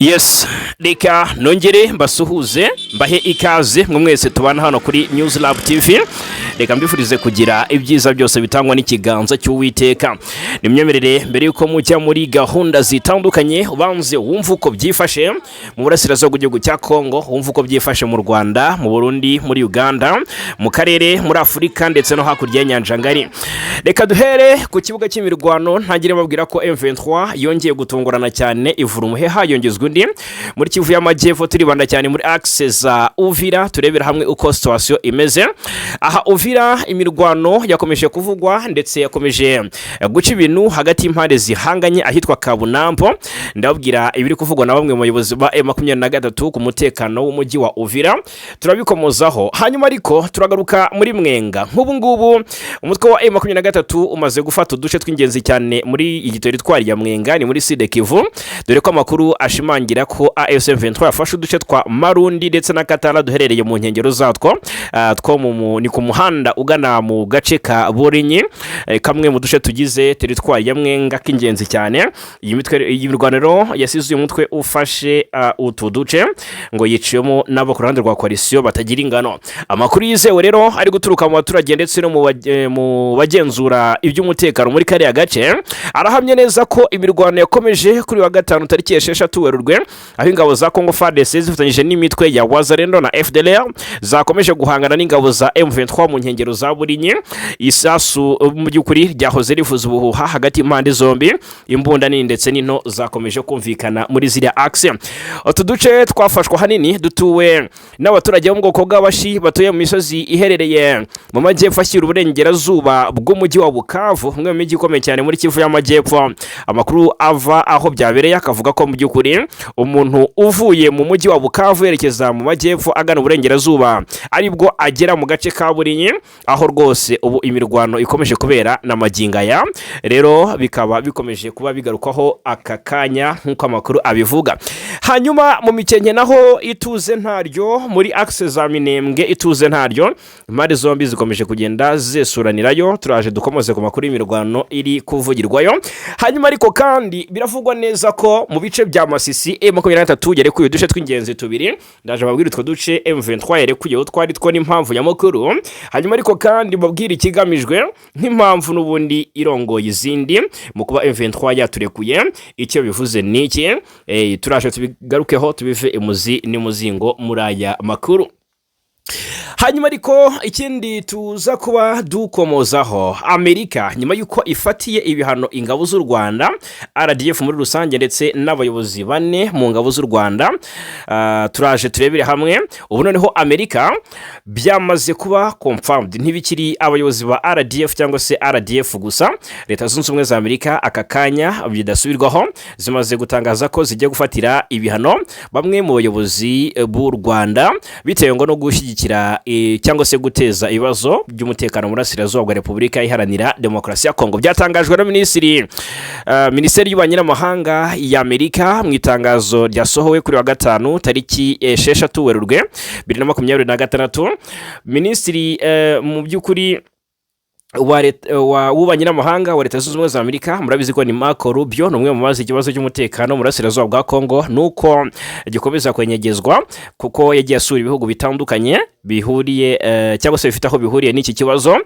Yes, reka nongere mbasuhuze, mbahe ikaze mwe mwese tubana hano kuri News Lab TV. Reka mbifurize kugira ibyiza byose bitangwa n'ikiganza cy'Uwiteka. Nimyemerere, mbere yuko mujya muri gahunda zitandukanye, ubanze wumve uko byifashe mu burasirazuba bw'igihugu cya Kongo, wumve uko byifashe mu Rwanda, mu Burundi, muri Uganda, mu karere, muri Afurika ndetse no hakurya y'inyanja ngari. Reka duhere ku kibuga cy'imirwano, ntangire mbabwira ko M23 yongeye gutungurana cyane, ivura umuheha yongezwa undi muri Kivu y'Amajyepfo. Turibanda cyane muri axe za Uvira, turebera hamwe uko situation imeze aha Uvira. Imirwano yakomeje kuvugwa ndetse yakomeje guca ibintu hagati y'impande zihanganye ahitwa Kabunambo. Ndababwira ibiri kuvugwa na bamwe mu bayobozi ba M23 ku mutekano w'umujyi wa Uvira, turabikomozaho. Hanyuma ariko turagaruka muri Mwenga. Nk'ubu ngubu umutwe wa M23 umaze gufata uduce tw'ingenzi cyane muri iyi teritwari ya Mwenga, ni muri Sud Kivu, dore ko amakuru ashimangira ko AFC M23 yafashe uduce twa Marundi ndetse na Katana duherereye mu nkengero zatwo, two ni ku muhanda ugana mu gace ka Borinyi, kamwe mu duce tugize teritwari ya Mwenga k'ingenzi cyane. Iyi mitwe, iyi mirwano rero yasize uyu mutwe ufashe utu duce, ngo yiciyemo n'abo ku ruhande rwa coalition batagira ingano. Amakuru yizewe rero ari guturuka mu baturage ndetse no mu bagenzura iby'umutekano muri kariya gace arahamya neza ko imirwano yakomeje kuri wa gatanu tariki 6 Werurwe, aho ingabo za Congo FARDC zifatanyije n'imitwe ya Wazalendo na FDLR zakomeje guhangana n'ingabo za M23 mu nkengero za Burinyi. Isasu mu by'ukuri ryahoze rivuza ubuhuha hagati y'impande zombi, imbunda nini ndetse n'into zakomeje kumvikana muri ziriya axe. Utu duce twafashwe ahanini dutuwe n'abaturage bo mu bwoko bw'Abashi batuye mu misozi iherereye mu majyepfo ashyira uburengerazuba bw'umujyi wa Bukavu, umwe mu mijyi ikomeye cyane muri Kivu y'Amajyepfo. Amakuru ava aho byabereye akavuga ko mu by'ukuri umuntu uvuye mu mujyi wa Bukavu yerekeza mu majyepfo agana uburengerazuba aribwo agera mu gace ka Burinyi, aho rwose ubu imirwano ikomeje kubera na magingo aya. Rero bikaba bikomeje kuba bigarukwaho aka kanya nk'uko amakuru abivuga. Hanyuma mu Mikenke naho ituze ntaryo, muri axe za Minembwe ituze ntaryo, impande zombi zikomeje kugenda zesuranirayo. Turaje dukomoze ku makuru y'imirwano iri kuvugirwayo. Hanyuma ariko kandi biravugwa neza ko mu bice bya Masisi M23 yarekuye uduce tw'ingenzi tubiri. Ndaje mbabwire utwo duce M23 yarekuye utwo ari two n'impamvu nyamukuru. Hanyuma ariko kandi mbabwire ikigamijwe nk'impamvu n'ubundi irongoye izindi mu kuba M23 yaturekuye, icyo bivuze ni iki? Turaje tubigarukeho, tubive imuzi n'imuzingo muri aya makuru. Hanyuma ariko ikindi tuza kuba dukomozaho, Amerika nyuma y'uko ifatiye ibihano ingabo z'u Rwanda, RDF muri rusange, ndetse n'abayobozi bane mu ngabo z'u Rwanda, turaje turebere hamwe. Ubu noneho Amerika byamaze kuba confirmed, ntibikiri abayobozi ba RDF cyangwa se RDF gusa. Leta Zunze Ubumwe za Amerika aka kanya bidasubirwaho zimaze gutangaza ko zigiye gufatira ibihano bamwe mu bayobozi b'u Rwanda, bitewe ngo no gushyigikira cyangwa se guteza ibibazo by'umutekano mu burasirazuba bwa Repubulika Iharanira Demokarasi ya Kongo. Byatangajwe na minisiteri y'ububanyi n'amahanga y'Amerika mu itangazo ryasohowe kuri wa gatanu tariki 6 Werurwe 2026. Minisitiri mu by'ukuri wa w'ububanyi n'amahanga wa Leta Zunze Ubumwe za Amerika, murabizi ko ni Marco Rubio, ni umwe mu bazi ikibazo cy'umutekano mu burasirazuba bwa Kongo nuko gikomeza kwenyegezwa, kuko yagiye asura ibihugu bitandukanye bihuriye cyangwa se bifite aho bihuriye n'iki kibazo.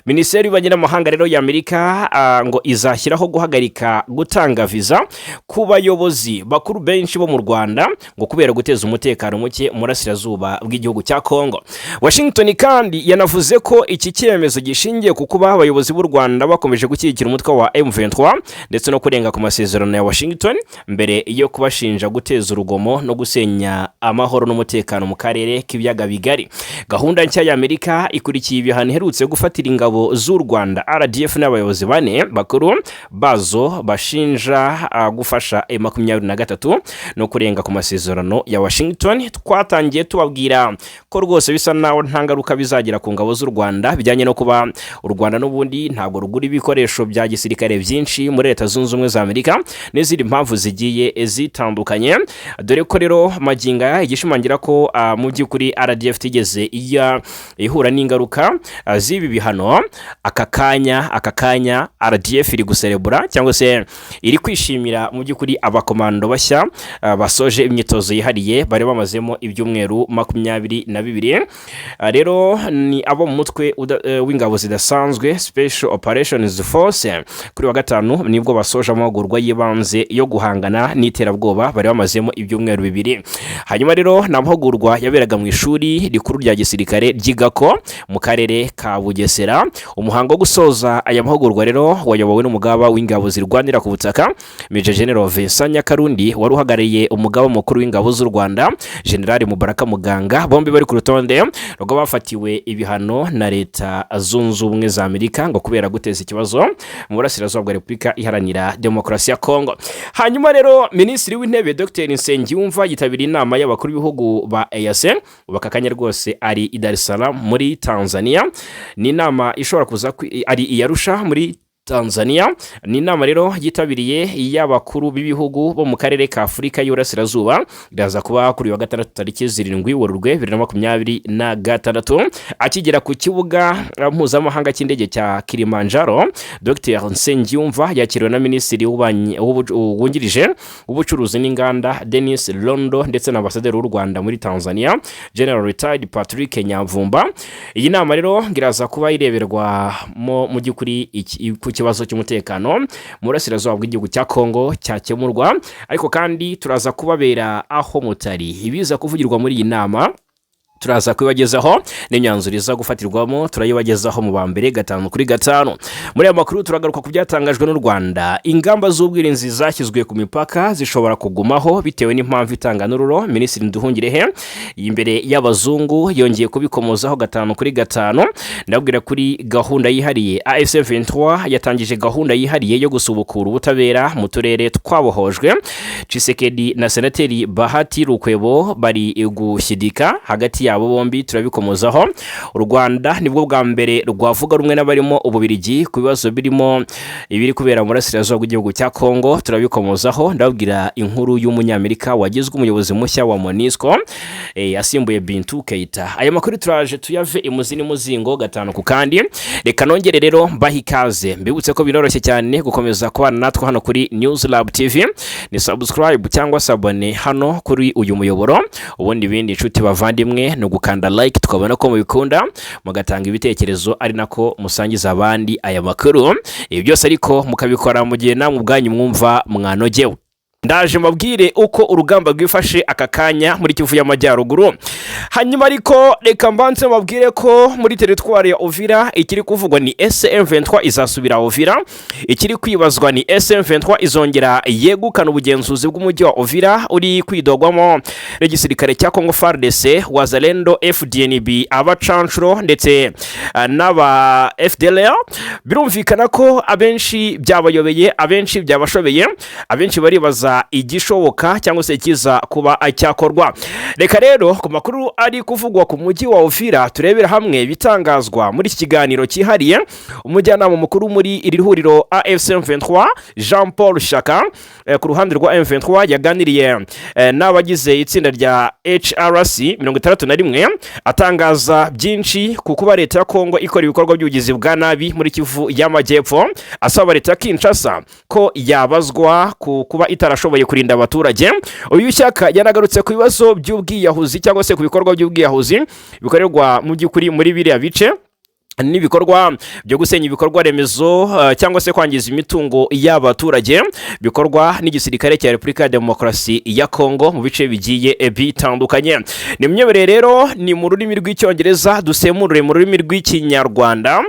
Minisiteri y'ububanyi n'amahanga rero y'Amerika ngo izashyiraho guhagarika gutanga viza ku bayobozi bakuru benshi bo mu Rwanda, ngo kubera guteza umutekano muke mu burasirazuba bw'igihugu cya Kongo. Washington kandi yanavuze ko iki cyemezo gishingiye ku kuba abayobozi b'u Rwanda bakomeje gushyigikira umutwe wa M23 ndetse no kurenga ku masezerano ya Washington, mbere yo kubashinja guteza urugomo no gusenya amahoro n'umutekano mu karere k'ibiyaga bigari. Gahunda nshya y'Amerika ikurikiye ibihano iherutse gufatira ingabo z'u Rwanda, RDF, n'abayobozi bane bakuru bazo bashinja gufasha M23 no kurenga ku masezerano ya Washington. Twatangiye tubabwira ko rwose bisa naho nta ngaruka bizagira ku ngabo z'u Rwanda, bijyanye no kuba u Rwanda n'ubundi ntabwo rugura ibikoresho bya gisirikare byinshi muri Leta Zunze Ubumwe za Amerika n'izindi mpamvu zigiye zitandukanye. Dore ko rero magingo aya igishimangira ko mu by'ukuri RDF itigeze itigeze ihura n'ingaruka z'ibi bihano. Aka kanya RDF iri guserebura cyangwa se iri kwishimira mu by'ukuri abakomando bashya basoje imyitozo yihariye bari bamazemo ibyumweru 22. Rero ni abo mu mutwe w'ingabo zidasanzwe, Special Operations Force. Kuri wa gatanu nibwo basoje amahugurwa y'ibanze yo guhangana n'iterabwoba bari bamazemo ibyumweru 2. Hanyuma rero ni amahugurwa yaberaga mu ishuri rikuru rya gisirikare ry'i Gako mu karere ka Bugesera. Umuhango wo gusoza aya mahugurwa rero wayobowe n'umugaba w'ingabo zirwanira ku butaka, Major General Vincent Nyakarundi, wari uhagarariye umugaba mukuru w'ingabo z'u Rwanda, General Mubaraka Muganga. Bombi bari ku rutonde rw'abafatiwe ibihano na Leta Zunze Ubumwe za Amerika ngo kubera guteza ikibazo mu burasirazuba bwa Repubulika Iharanira Demokarasi ya Kongo. Hanyuma rero Minisitiri w'Intebe Dr Nsengiyumva yitabiriye inama y'abakuru b'ibihugu ba EAC. Ubu aka kanya rwose ari i Dar es Salaam muri Tanzania. Ni inama ishobora kuza ari i Arusha muri Tanzania. Ni inama rero yitabiriye y'abakuru b'ibihugu bo mu karere ka Afurika y'Iburasirazuba, iraza kuba kuri uyu wa gatandatu tariki 7 Werurwe 2026. Akigera ku kibuga mpuzamahanga cy'indege cya Kilimanjaro, Dr Nsengiyumva yakiriwe na Minisitiri wungirije w'ubucuruzi n'inganda, Denis Londo, ndetse na Ambasaderi w'u Rwanda muri Tanzania, General Retired Patrick Nyamvumba. Iyi nama rero ngo iraza kuba ireberwamo mu by'ukuri ku kibazo cy'umutekano mu burasirazuba bw'igihugu cya Kongo cyakemurwa. Ariko kandi turaza kubabera aho mutari, ibiza kuvugirwa muri iyi nama turaza kubibagezaho, n'imyanzuro iza gufatirwamo turayibagezaho mu ba mbere gatanu kuri gatanu. Muri aya makuru turagaruka ku byatangajwe n'u Rwanda. Ingamba z'ubwirinzi zashyizwe ku mipaka zishobora kugumaho bitewe n'impamvu itanganururo. Minisitiri Nduhungirehe imbere y'abazungu yongeye kubikomozaho gatanu kuri gatanu. Ndabwira kuri gahunda yihariye AFC 23 yatangije, gahunda yihariye yo gusubukura ubutabera mu turere twabohojwe. Tshisekedi na Senateri Bahati Lukwebo bari gushyidika hagati yabo bombi, turabikomozaho. U Rwanda nibwo bwa mbere rwavuga rumwe n'abarimo Ububirigi ku bibazo birimo ibiri kubera mu burasirazuba bw'igihugu cya Kongo, turabikomozaho. Ndababwira inkuru y'Umunyamerika wagizwe umuyobozi mushya wa MONUSCO, asimbuye Bintu Keita. Aya makuru turaje tuyave imuzi n'imuzingo gatanu ku kandi. Reka nongere rero mbahe ikaze, mbibutse ko biroroshye cyane gukomeza kubana natwe hano kuri News Lab TV. Ni subscribe cyangwa s'abonner hano kuri uyu muyoboro, ubundi ibindi, inshuti bavandimwe, ni ugukanda like tukabona ko mubikunda, mugatanga ibitekerezo ari nako musangiza abandi aya makuru. Ibi byose ariko mukabikora mu gihe namwe ubwanyu mwumva mwanogewe. Ndaje mbabwire uko urugamba rwifashe aka kanya muri Kivu y'Amajyaruguru. Hanyuma ariko reka mbanze mbabwire ko muri teritwari ya Uvira ikiri kuvugwa ni SM23 izasubira Uvira. Ikiri kwibazwa ni SM23 izongera yegukana ubugenzuzi bw'umujyi wa Uvira uri kwidogwamo n'igisirikare cya Congo FARDC, Wazalendo, FDNB, abacanshuro ndetse n'aba FDLR. Birumvikana ko abenshi byabayobeye, abenshi byabashobeye, abenshi baribaza igishoboka cyangwa se ikiza kuba cyakorwa. Reka rero ku makuru ari kuvugwa ku mujyi wa Uvira turebera hamwe ibitangazwa muri iki kiganiro cyihariye. Umujyanama mukuru muri iri huriro AFC M23, Jean Paul Shaka, ku ruhande rwa M23, yaganiriye n'abagize itsinda rya HRC 61, atangaza byinshi ku kuba leta ya Kongo ikora ibikorwa by'ubugizi bwa nabi muri Kivu y'Amajyepfo, asaba leta ya Kinshasa ko yabazwa ku kuba itarashoboye kurinda abaturage. Uyu Shyaka yanagarutse ku bibazo by'ubwiyahuzi cyangwa se ku bikorwa by'ubwiyahuzi bikorerwa mu by'ukuri muri biriya bice, n'ibikorwa byo gusenya ibikorwa remezo cyangwa se kwangiza imitungo y'abaturage bikorwa n'igisirikare cya Repubulika ya Demokarasi ya Kongo mu bice bigiye bitandukanye. Ni myemerere rero ni mu rurimi rw'Icyongereza, dusemurure mu rurimi rw'Ikinyarwanda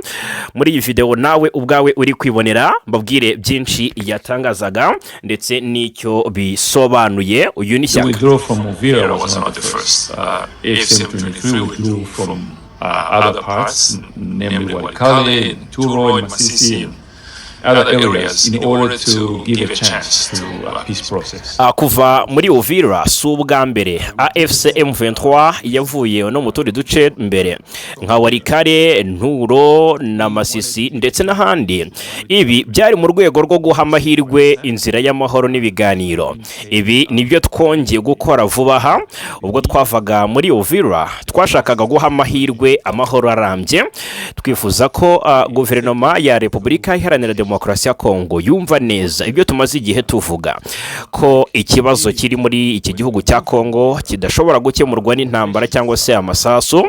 muri iyi videwo nawe ubwawe uri kwibonera, mbabwire byinshi yatangazaga ndetse n'icyo bisobanuye. Uyu ni The Shyaka. withdrawal from Uvira Uvira was was not the first. AFC M23 withdrew from other parts, namely Walikale, Turo, and Masisi, other areas in order to give a chance to a peace process. Kuva muri Uvira si ubwa mbere. AFC M23 yavuye no mu tundi duce mbere nka Walikale, Nturo na Masisi ndetse n'ahandi. Ibi byari mu rwego rwo guha amahirwe inzira y'amahoro n'ibiganiro. Ibi nibyo twongeye gukora vuba aha. Ubwo twavaga muri Uvira, twashakaga guha amahirwe amahoro arambye. Twifuza ko guverinoma ya Repubulika Iharanira Demokarasi ya Kongo yumva neza ibyo tumaze igihe tuvuga, ko ikibazo kiri muri iki gihugu cya Kongo kidashobora gukemurwa n'intambara cyangwa se amasasu,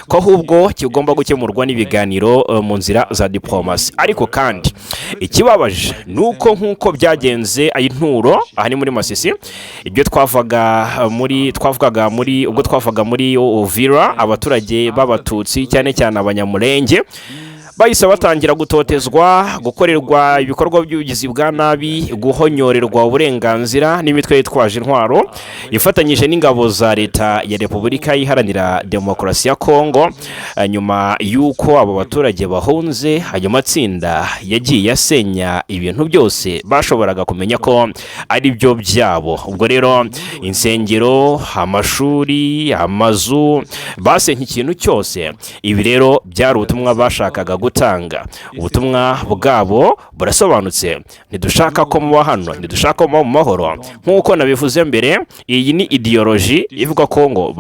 ko ahubwo kigomba gukemurwa n'ibiganiro mu nzira za diplomasi. Ariko kandi ikibabaje ni uko, nk'uko byagenze i Nturo, aha ni muri Masisi, ibyo twavaga muri twavugaga muri ubwo twavaga muri Uvira, abaturage b'Abatutsi, cyane cyane Abanyamulenge, bahise batangira gutotezwa, gukorerwa ibikorwa by'ubugizi bwa nabi, guhonyorerwa uburenganzira n'imitwe yitwaje intwaro ifatanyije n'ingabo za leta ya Repubulika Iharanira Demokarasi ya Kongo. Nyuma y'uko abo baturage bahunze, ayo matsinda yagiye asenya ibintu byose bashoboraga kumenya ko ari byo byabo. Ubwo rero insengero, amashuri, amazu, basenye ikintu cyose. Ibi rero byari ubutumwa bashakaga gutanga. Ubutumwa bwabo burasobanutse: ntidushaka ko muba hano, ntidushaka ko muba mu mahoro. Nk'uko nabivuze mbere, iyi ni idéologie ivuga ko ngo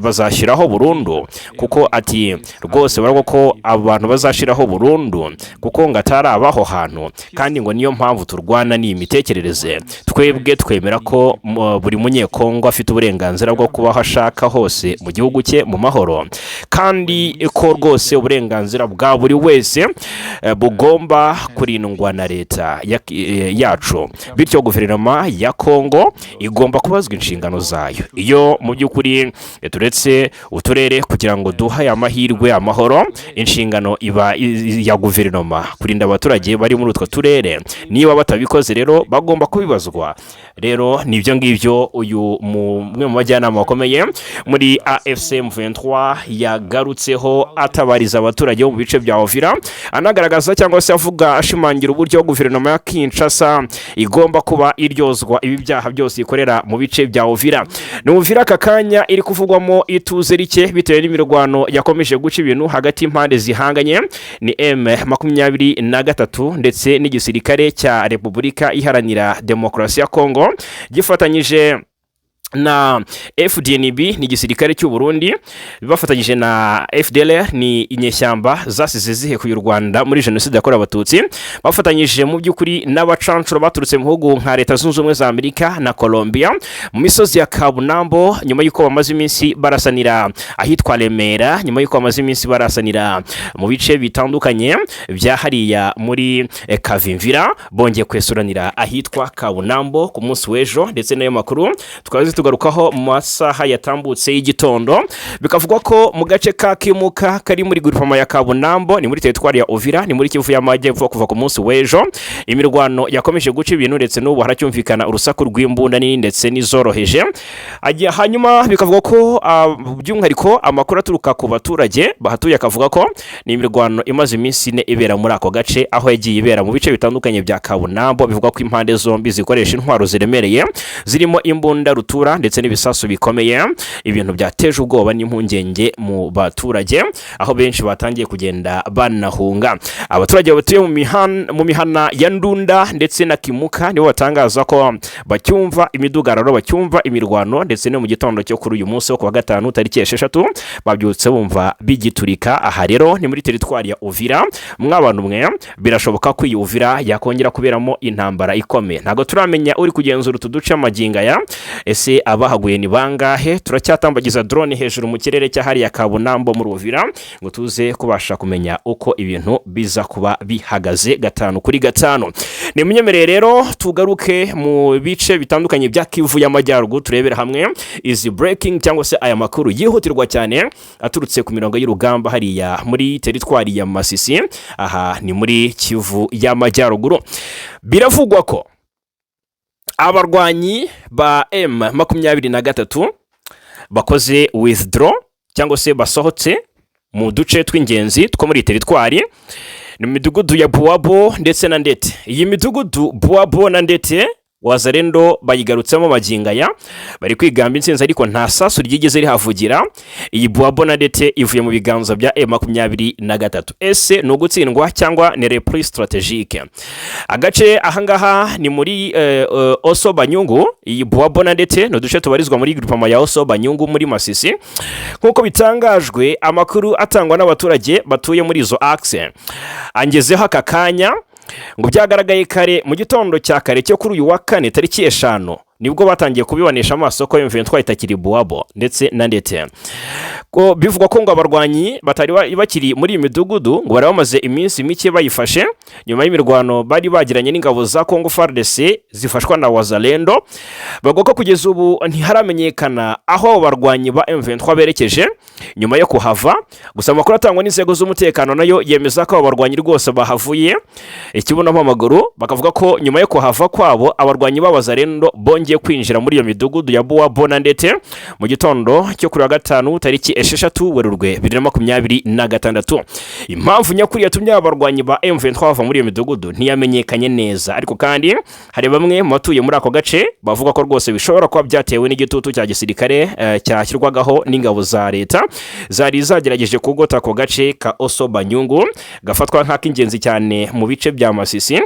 bazashyiraho burundu, kuko ati rwose baravuga ko abantu bazashyiraho burundu kuko ngo atari abaho hantu, kandi ngo niyo mpamvu turwana n'iyi mitekerereze. Twebwe twemera ko buri Munyekongo afite uburenganzira bwo kuba aho ashaka hose mu gihugu cye mu mahoro, kandi ko rwose uburenganzira bwa buri wese bugomba kurindwa na leta yacu. Bityo guverinoma ya Kongo igomba kubazwa inshingano zayo. Iyo mu by'ukuri turetse uturere kugira ngo duhe amahirwe amahoro, inshingano iba iya guverinoma kurinda abaturage bari muri utwo turere. Niba batabikoze rero, bagomba kubibazwa. Rero nibyo ngibyo uyu umwe mu bajyanama bakomeye muri AFC M23 yagarutseho, atabariza abaturage bo mu bice bya Uvira, anagaragaza cyangwa se avuga, ashimangira uburyo guverinoma ya Kinshasa igomba kuba iryozwa ibi byaha byose ikorera mu bice bya Uvira. Ni Uvira aka kanya iri kuvugwamo ituze rike bitewe n'imirwano yakomeje guca ibintu hagati y'impande zihanganye, ni M23 ndetse n'igisirikare cya Repubulika Iharanira Demokarasi ya Kongo gifatanyije na FDNB, ni igisirikare cy'u Burundi, bafatanyije na FDLR, ni inyeshyamba zasize zihekuye u Rwanda muri jenoside yakorewe Abatutsi, bafatanyije mu by'ukuri n'abacancuro baturutse mu bihugu nka Leta Zunze Ubumwe za Amerika na Colombia mu misozi ya Kabunambo, nyuma y'uko bamaze iminsi barasanira ahitwa Remera, nyuma y'uko bamaze iminsi barasanira mu bice bitandukanye bya hariya muri Kavimvira, bongeye kwesuranira ahitwa Kabunambo ku munsi w'ejo. Ndetse n'ayo makuru tukaba tugarukaho mu masaha yatambutse y'igitondo. Bikavugwa ko mu gace ka Kimuka kari muri groupement ya Kabunambo, ni muri teritwari ya Uvira, ni muri Kivu y'Amajyepfo, kuva ku munsi w'ejo imirwano yakomeje guca ibintu, ndetse n'ubu haracyumvikana urusaku rw'imbunda nini ndetse n'izoroheje. Hanyuma bikavuga ko by'umwihariko amakuru aturuka ku baturage bahatuye akavuga ko ni imirwano imaze iminsi 4 ibera muri ako gace, aho yagiye ibera mu bice bitandukanye bya Kabunambo. Bivugwa ko impande zombi zikoresha intwaro ziremereye zirimo imbunda rutura ndetse n'ibisasu bikomeye, ibintu byateje ubwoba n'impungenge mu baturage, aho benshi batangiye kugenda banahunga. Abaturage batuye mu mihana ya Ndunda ndetse na Kimuka nibo batangaza ko bacyumva imidugararo, bacyumva imirwano, ndetse no mu gitondo cyo kuri uyu munsi wo kuwa gatanu tariki 6 babyutse bumva bigiturika. Aha rero ni muri teritwari ya Uvira. Mw'abantu mwe, birashoboka ko iyi Uvira yakongera kuberamo intambara ikomeye. Ntabwo turamenya uri kugenzura utu duce amagingo aya. Ese abahaguye ni bangahe? Turacyatambagiza drone hejuru mu kirere cya hariya Kabunambo muri Uvira ngo tuze kubasha kumenya uko ibintu biza kuba bihagaze gatanu kuri gatanu. Ni munyemerere rero tugaruke mu bice bitandukanye bya Kivu y'Amajyaruguru, turebere hamwe izi breaking cyangwa se aya makuru yihutirwa cyane aturutse ku mirongo y'urugamba hariya muri teritwari ya Masisi. Aha ni muri Kivu y'Amajyaruguru. Biravugwa ko abarwanyi ba M23 bakoze withdraw cyangwa se basohotse mu duce tw'ingenzi two muri teritwari. Ni mu midugudu ya Buwabo ndetse na Ndete. Iyi midugudu Buwabo na Ndete, Wazalendo bayigarutsemo magingo aya, bari kwigamba intsinzi, ariko nta sasu ryigeze rihavugira. Iyi Buwabo na Ndete ivuye mu biganza bya M23. Ese ni ugutsindwa cyangwa ni repli stratégique? Agace ahangaha ni muri Oso Banyungu. Iyi Buwabo na Ndete ni uduce tubarizwa muri groupement ya Oso Banyungu muri Masisi. Nk'uko bitangajwe, amakuru atangwa n'abaturage batuye muri izo axe angezeho aka kanya, ngo byagaragaye kare mu gitondo cya kare cyo kuri uyu wa kane tariki 5, nibwo batangiye kubibonesha amaso ko M23 itakiri Buwabo ndetse na Ndete. Ko bivugwa ko ngo abarwanyi batari bakiri muri iyi midugudu, ngo bari bamaze iminsi mike bayifashe nyuma y'imirwano bari bagiranye n'ingabo za Congo FARDC zifashwa na Wazalendo. Bavuga ko kugeza ubu ntiharamenyekana aho abo barwanyi ba M23 berekeje nyuma yo kuhava. Gusa amakuru atangwa n'inzego z'umutekano nayo yemeza ko abo barwanyi rwose bahavuye ikibuno amaguru. Bakavuga ko nyuma yo kuhava kwabo, abarwanyi b'Abazalendo bongeye kwinjira muri iyo midugudu ya Buwabo na Ndete mu gitondo cyo kuri wa gatanu tariki 6 Werurwe 2026. Impamvu nyakuri yatumye aba barwanyi ba M23 bava muri iyo midugudu ntiyamenyekanye neza, ariko kandi hari bamwe mu batuye muri ako gace bavuga ko rwose bishobora kuba byatewe n'igitutu cya gisirikare cyashyirwagaho n'ingabo za leta zari zagerageje kugota ako gace ka Oso Banyungu, gafatwa nk'ak'ingenzi cyane mu bice bya Masisi.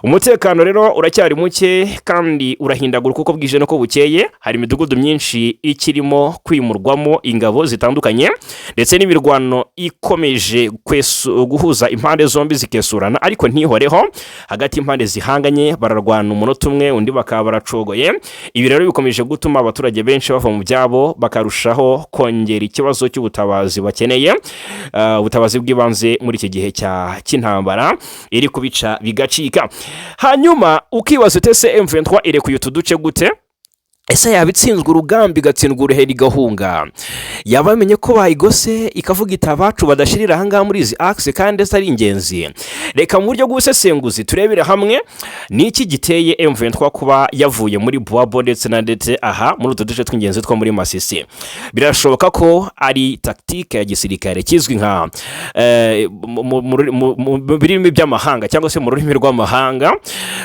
Umutekano rero uracyari muke kandi urahindagurika uko bwije n'uko bukeye. Hari imidugudu myinshi ikirimo kwimurwamo ingabo zitandukanye, ndetse n'imirwano ikomeje guhuza impande zombi zikesurana ariko ntihoreho. Hagati y'impande zihanganye bararwana umunota umwe, undi bakaba baracogoye. Ibi rero bikomeje gutuma abaturage benshi bava mu byabo, bakarushaho kongera ikibazo cy'ubutabazi bakeneye, ubutabazi bw'ibanze muri iki gihe cy'intambara iri kubica bigacika. Hanyuma ukibaza uti: ese M23 irekuye utu duce gute? Ese yaba itsinzwe urugamba, igatsindwa uruheri, igahunga? Yaba yamenye ko bayigose, ikavuga iti: "Abacu badashirira ahangaha muri izi axe kandi ese ari ingenzi"? Reka mu buryo bw'ubusesenguzi turebere hamwe ni iki giteye M23 kuba yavuye muri Buwabo ndetse na Ndetse, aha muri utu duce tw'ingenzi two muri Masisi. Birashoboka ko ari tactique ya gisirikare kizwi nka mu birimi by'amahanga, cyangwa se mu rurimi rw'amahanga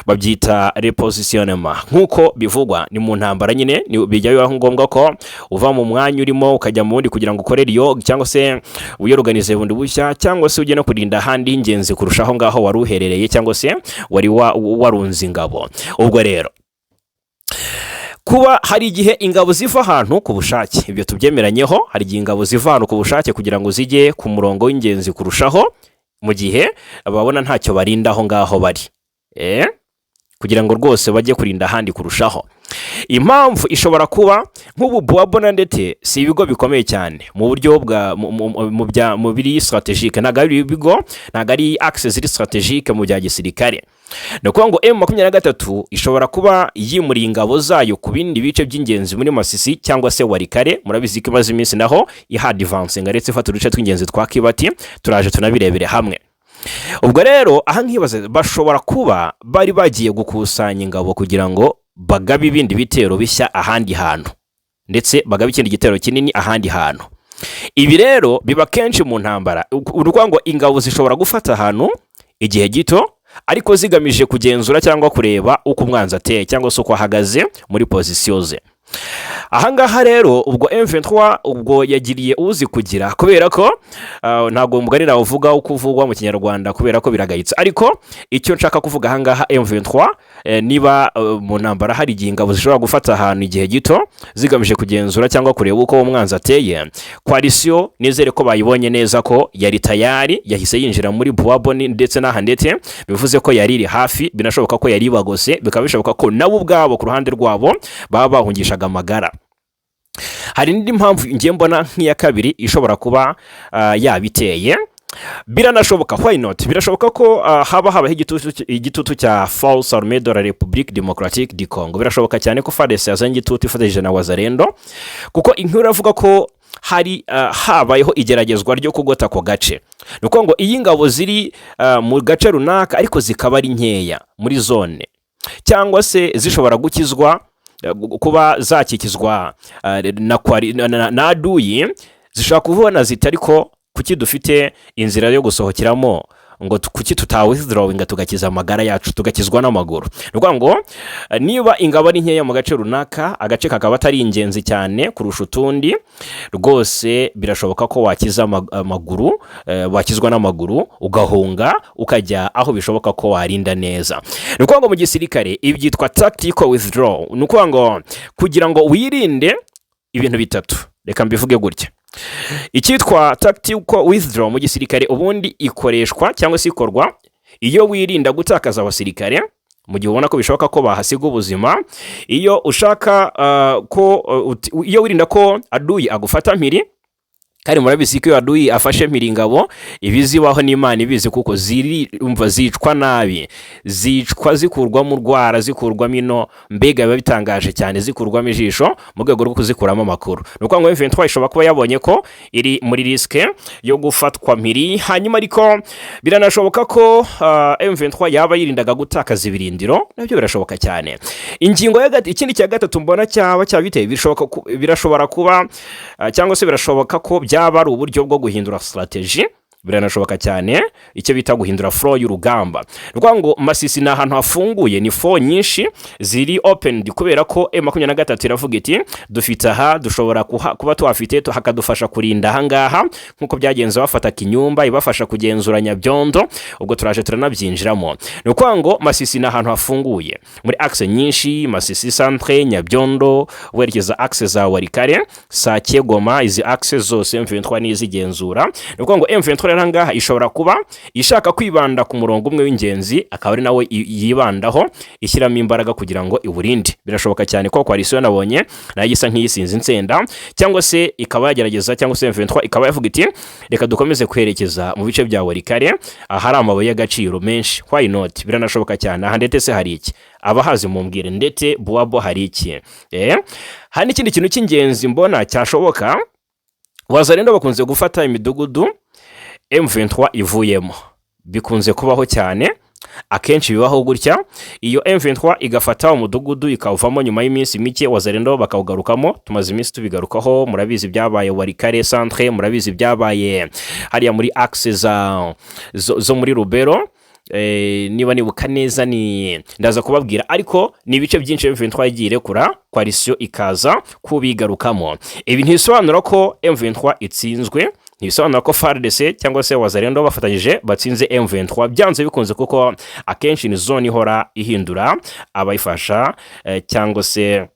babyita repositionnement. Nk'uko bivugwa, ni mu ntambara nyine bijya bibaho ngombwa ko uva mu mwanya urimo ukajya mu wundi kugira ngo ukorere iyo, cyangwa se wiyoruganize bundi bushya, cyangwa se ujye no kurinda ahandi h'ingenzi kurusha aho ngaho wari uherereye, cyangwa se wari warunze ingabo. Ubwo rero kuba hari igihe ingabo ziva ahantu ku bushake, ibyo tubyemeranyeho. Hari igihe ingabo ziva ahantu ku bushake kugira ngo zijye ku murongo w'ingenzi kurushaho, mu gihe babona ntacyo barinda aho ngaho bari, kugira ngo rwose bajye kurinda ahandi kurushaho. Impamvu ishobora kuba nk'ubu Buwabo na Ndete si ibigo bikomeye cyane mu buryo bwa mu biri stratégique. Ntabwo ari ibigo, ntabwo ari axe ziri stratégique mu bya gisirikare. Ni ukuvuga ngo M23 ishobora kuba yimuriye ingabo zayo ku bindi bice by'ingenzi muri Masisi cyangwa se Walikale. Murabizi ko imaze iminsi naho ihadivansinga, ndetse ifata uduce tw'ingenzi twa Kibati. Turaje tunabirebere hamwe. Ubwo rero aha nkibaza, bashobora kuba bari bagiye gukusanya ingabo kugira ngo bagabe ibindi bitero bishya ahandi hantu, ndetse bagabe ikindi gitero kinini ahandi hantu. Ibi rero biba kenshi mu ntambara. Ni ukuvuga ngo ingabo zishobora gufata ahantu igihe gito, ariko zigamije kugenzura cyangwa kureba uko umwanzi ateye, cyangwa se uko ahagaze muri position ze. Ahangaha rero ubwo M23 ubwo yagiriye uzi kugira, kubera ko ntabwo umugani uvuga uko uvugwa mu Kinyarwanda, kubera ko biragayitse. Ariko icyo nshaka kuvuga ahangaha, M23 niba mu ntambara hari igihe ingabo zishobora gufata ahantu igihe gito zigamije kugenzura cyangwa kureba uko umwanzi ateye, coalition nizere ko bayibonye neza ko yari tayari, yahise yinjira muri Buwaboni ndetse n'aha ndetse bivuze ko yari iri hafi. Binashoboka ko yari ibagose, bikaba bishoboka ko nabo ubwabo ku ruhande rwabo baba bahungishaga amagara. Hari n'indi mpamvu ngiye mbona nk'iya kabiri ishobora kuba yabiteye. Biranashoboka, why not? Birashoboka ko haba habaho igitutu cya Force Armée de la République Démocratique du Congo. Birashoboka cyane ko FARDC yazanye igitutu ifatanyije na Wazalendo, kuko inkuru iravuga ko hari habayeho igeragezwa ryo kugota ako gace. Ni ukuvuga ngo iyo ingabo ziri mu gace runaka ariko zikaba ari nkeya muri zone, cyangwa se zishobora gukizwa kuba zakikizwa na aduyi, zishobora kubona ziti: "Ariko kuki dufite inzira yo gusohokeramo Ngo kuki tutawithdrawinga tugakiza amagara yacu, tugakizwa n'amaguru? Ni ukuvuga ngo niba ingabo ari nkeya mu gace runaka, agace kakaba atari ingenzi cyane kurusha utundi, rwose birashoboka ko wakiza amaguru, wakizwa n'amaguru, ugahunga, ukajya aho bishoboka ko warinda neza. Ni ukuvuga ngo mu gisirikare ibi byitwa tactical withdraw. Ni ukuvuga ngo kugira ngo wirinde ibintu bitatu, reka mbivuge gutya: icyitwa tactical withdraw mu gisirikare ubundi ikoreshwa cyangwa se ikorwa iyo wirinda gutakaza abasirikare mu gihe ubona ko bishoboka ko bahasiga ubuzima, iyo ushaka ko iyo wirinda ko aduyi agufata mpiri. Kandi murabizi ko iyo aduyi afashe mpiri ingabo, ibizibaho n'Imana ibizi, kuko ziri umva zicwa nabi, zicwa zikurwamo urwara, zikurwamo ino, mbega biba bitangaje cyane, zikurwamo ijisho mu rwego rwo kuzikuramo amakuru. Ni ukuvuga ngo M23 ishobora kuba yabonye ko iri muri risque yo gufatwa mpiri. Hanyuma ariko biranashoboka ko M23 yaba yirindaga gutakaza ibirindiro, nabyo birashoboka cyane. Ingingo ya ikindi cya gatatu mbona cyaba cyabiteye, birashobora kuba cyangwa se birashoboka ko byaba ari uburyo bwo guhindura strategy. Biranashoboka cyane, icyo bita guhindura flow y'urugamba. Ni ukuvuga ngo Masisi ni ahantu hafunguye, ni front nyinshi ziri opened, kubera ko M23 iravuga iti: "Dufite aha dushobora kuba tuhafite, hakadufasha kurinda ahangaha," nk'uko byagenze bafata Kinyumba, ibafasha kugenzura Nyabyondo. Ubwo turaje turanabyinjiramo. Ni ukuvuga ngo Masisi ni ahantu hafunguye muri axe nyinshi: Masisi centre, Nyabyondo, werekeza axe za Walikale, Sake, Goma. Izi axe zose M23 nizigenzura. Ni ukuvuga ngo M23 rero ahangaha ishobora kuba ishaka kwibanda ku murongo umwe w'ingenzi, akaba ari nawe yibandaho, ishyiramo imbaraga kugira ngo iwurinde. Birashoboka cyane ko coalition nabonye nayo isa nk'iyisinze insenda, cyangwa se ikaba yagerageza, cyangwa se M23 ikaba yavuga iti: "Reka dukomeze kwerekeza mu bice bya Walikale ahari amabuye y'agaciro menshi." Why not? Biranashoboka cyane. Aha ndetse se hari iki? Abahazi mumbwire. Ndetse Buwabo hari iki? Hari n'ikindi kintu cy'ingenzi mbona cyashoboka. Wazalendo bakunze gufata imidugudu M23 ivuyemo, bikunze kubaho cyane. Akenshi bibaho gutya: iyo M23 igafata umudugudu ikawuvamo, nyuma y'iminsi mike Wazalendo bakawugarukamo. Tumaze iminsi tubigarukaho. Murabizi byabaye Walikale centre, murabizi byabaye hariya muri axe za zo muri Lubero. Niba nibuka neza ni ndaza kubabwira, ariko ni ibice byinshi M23 yagiye irekura, coalition ikaza kubigarukamo. Ibi ntibisobanura ko M23 itsinzwe, ntibisobanura ko FARDC cyangwa se Wazalendo bafatanyije batsinze M23 byanze bikunze, kuko akenshi ni zone ihora ihindura abayifasha, cyangwa se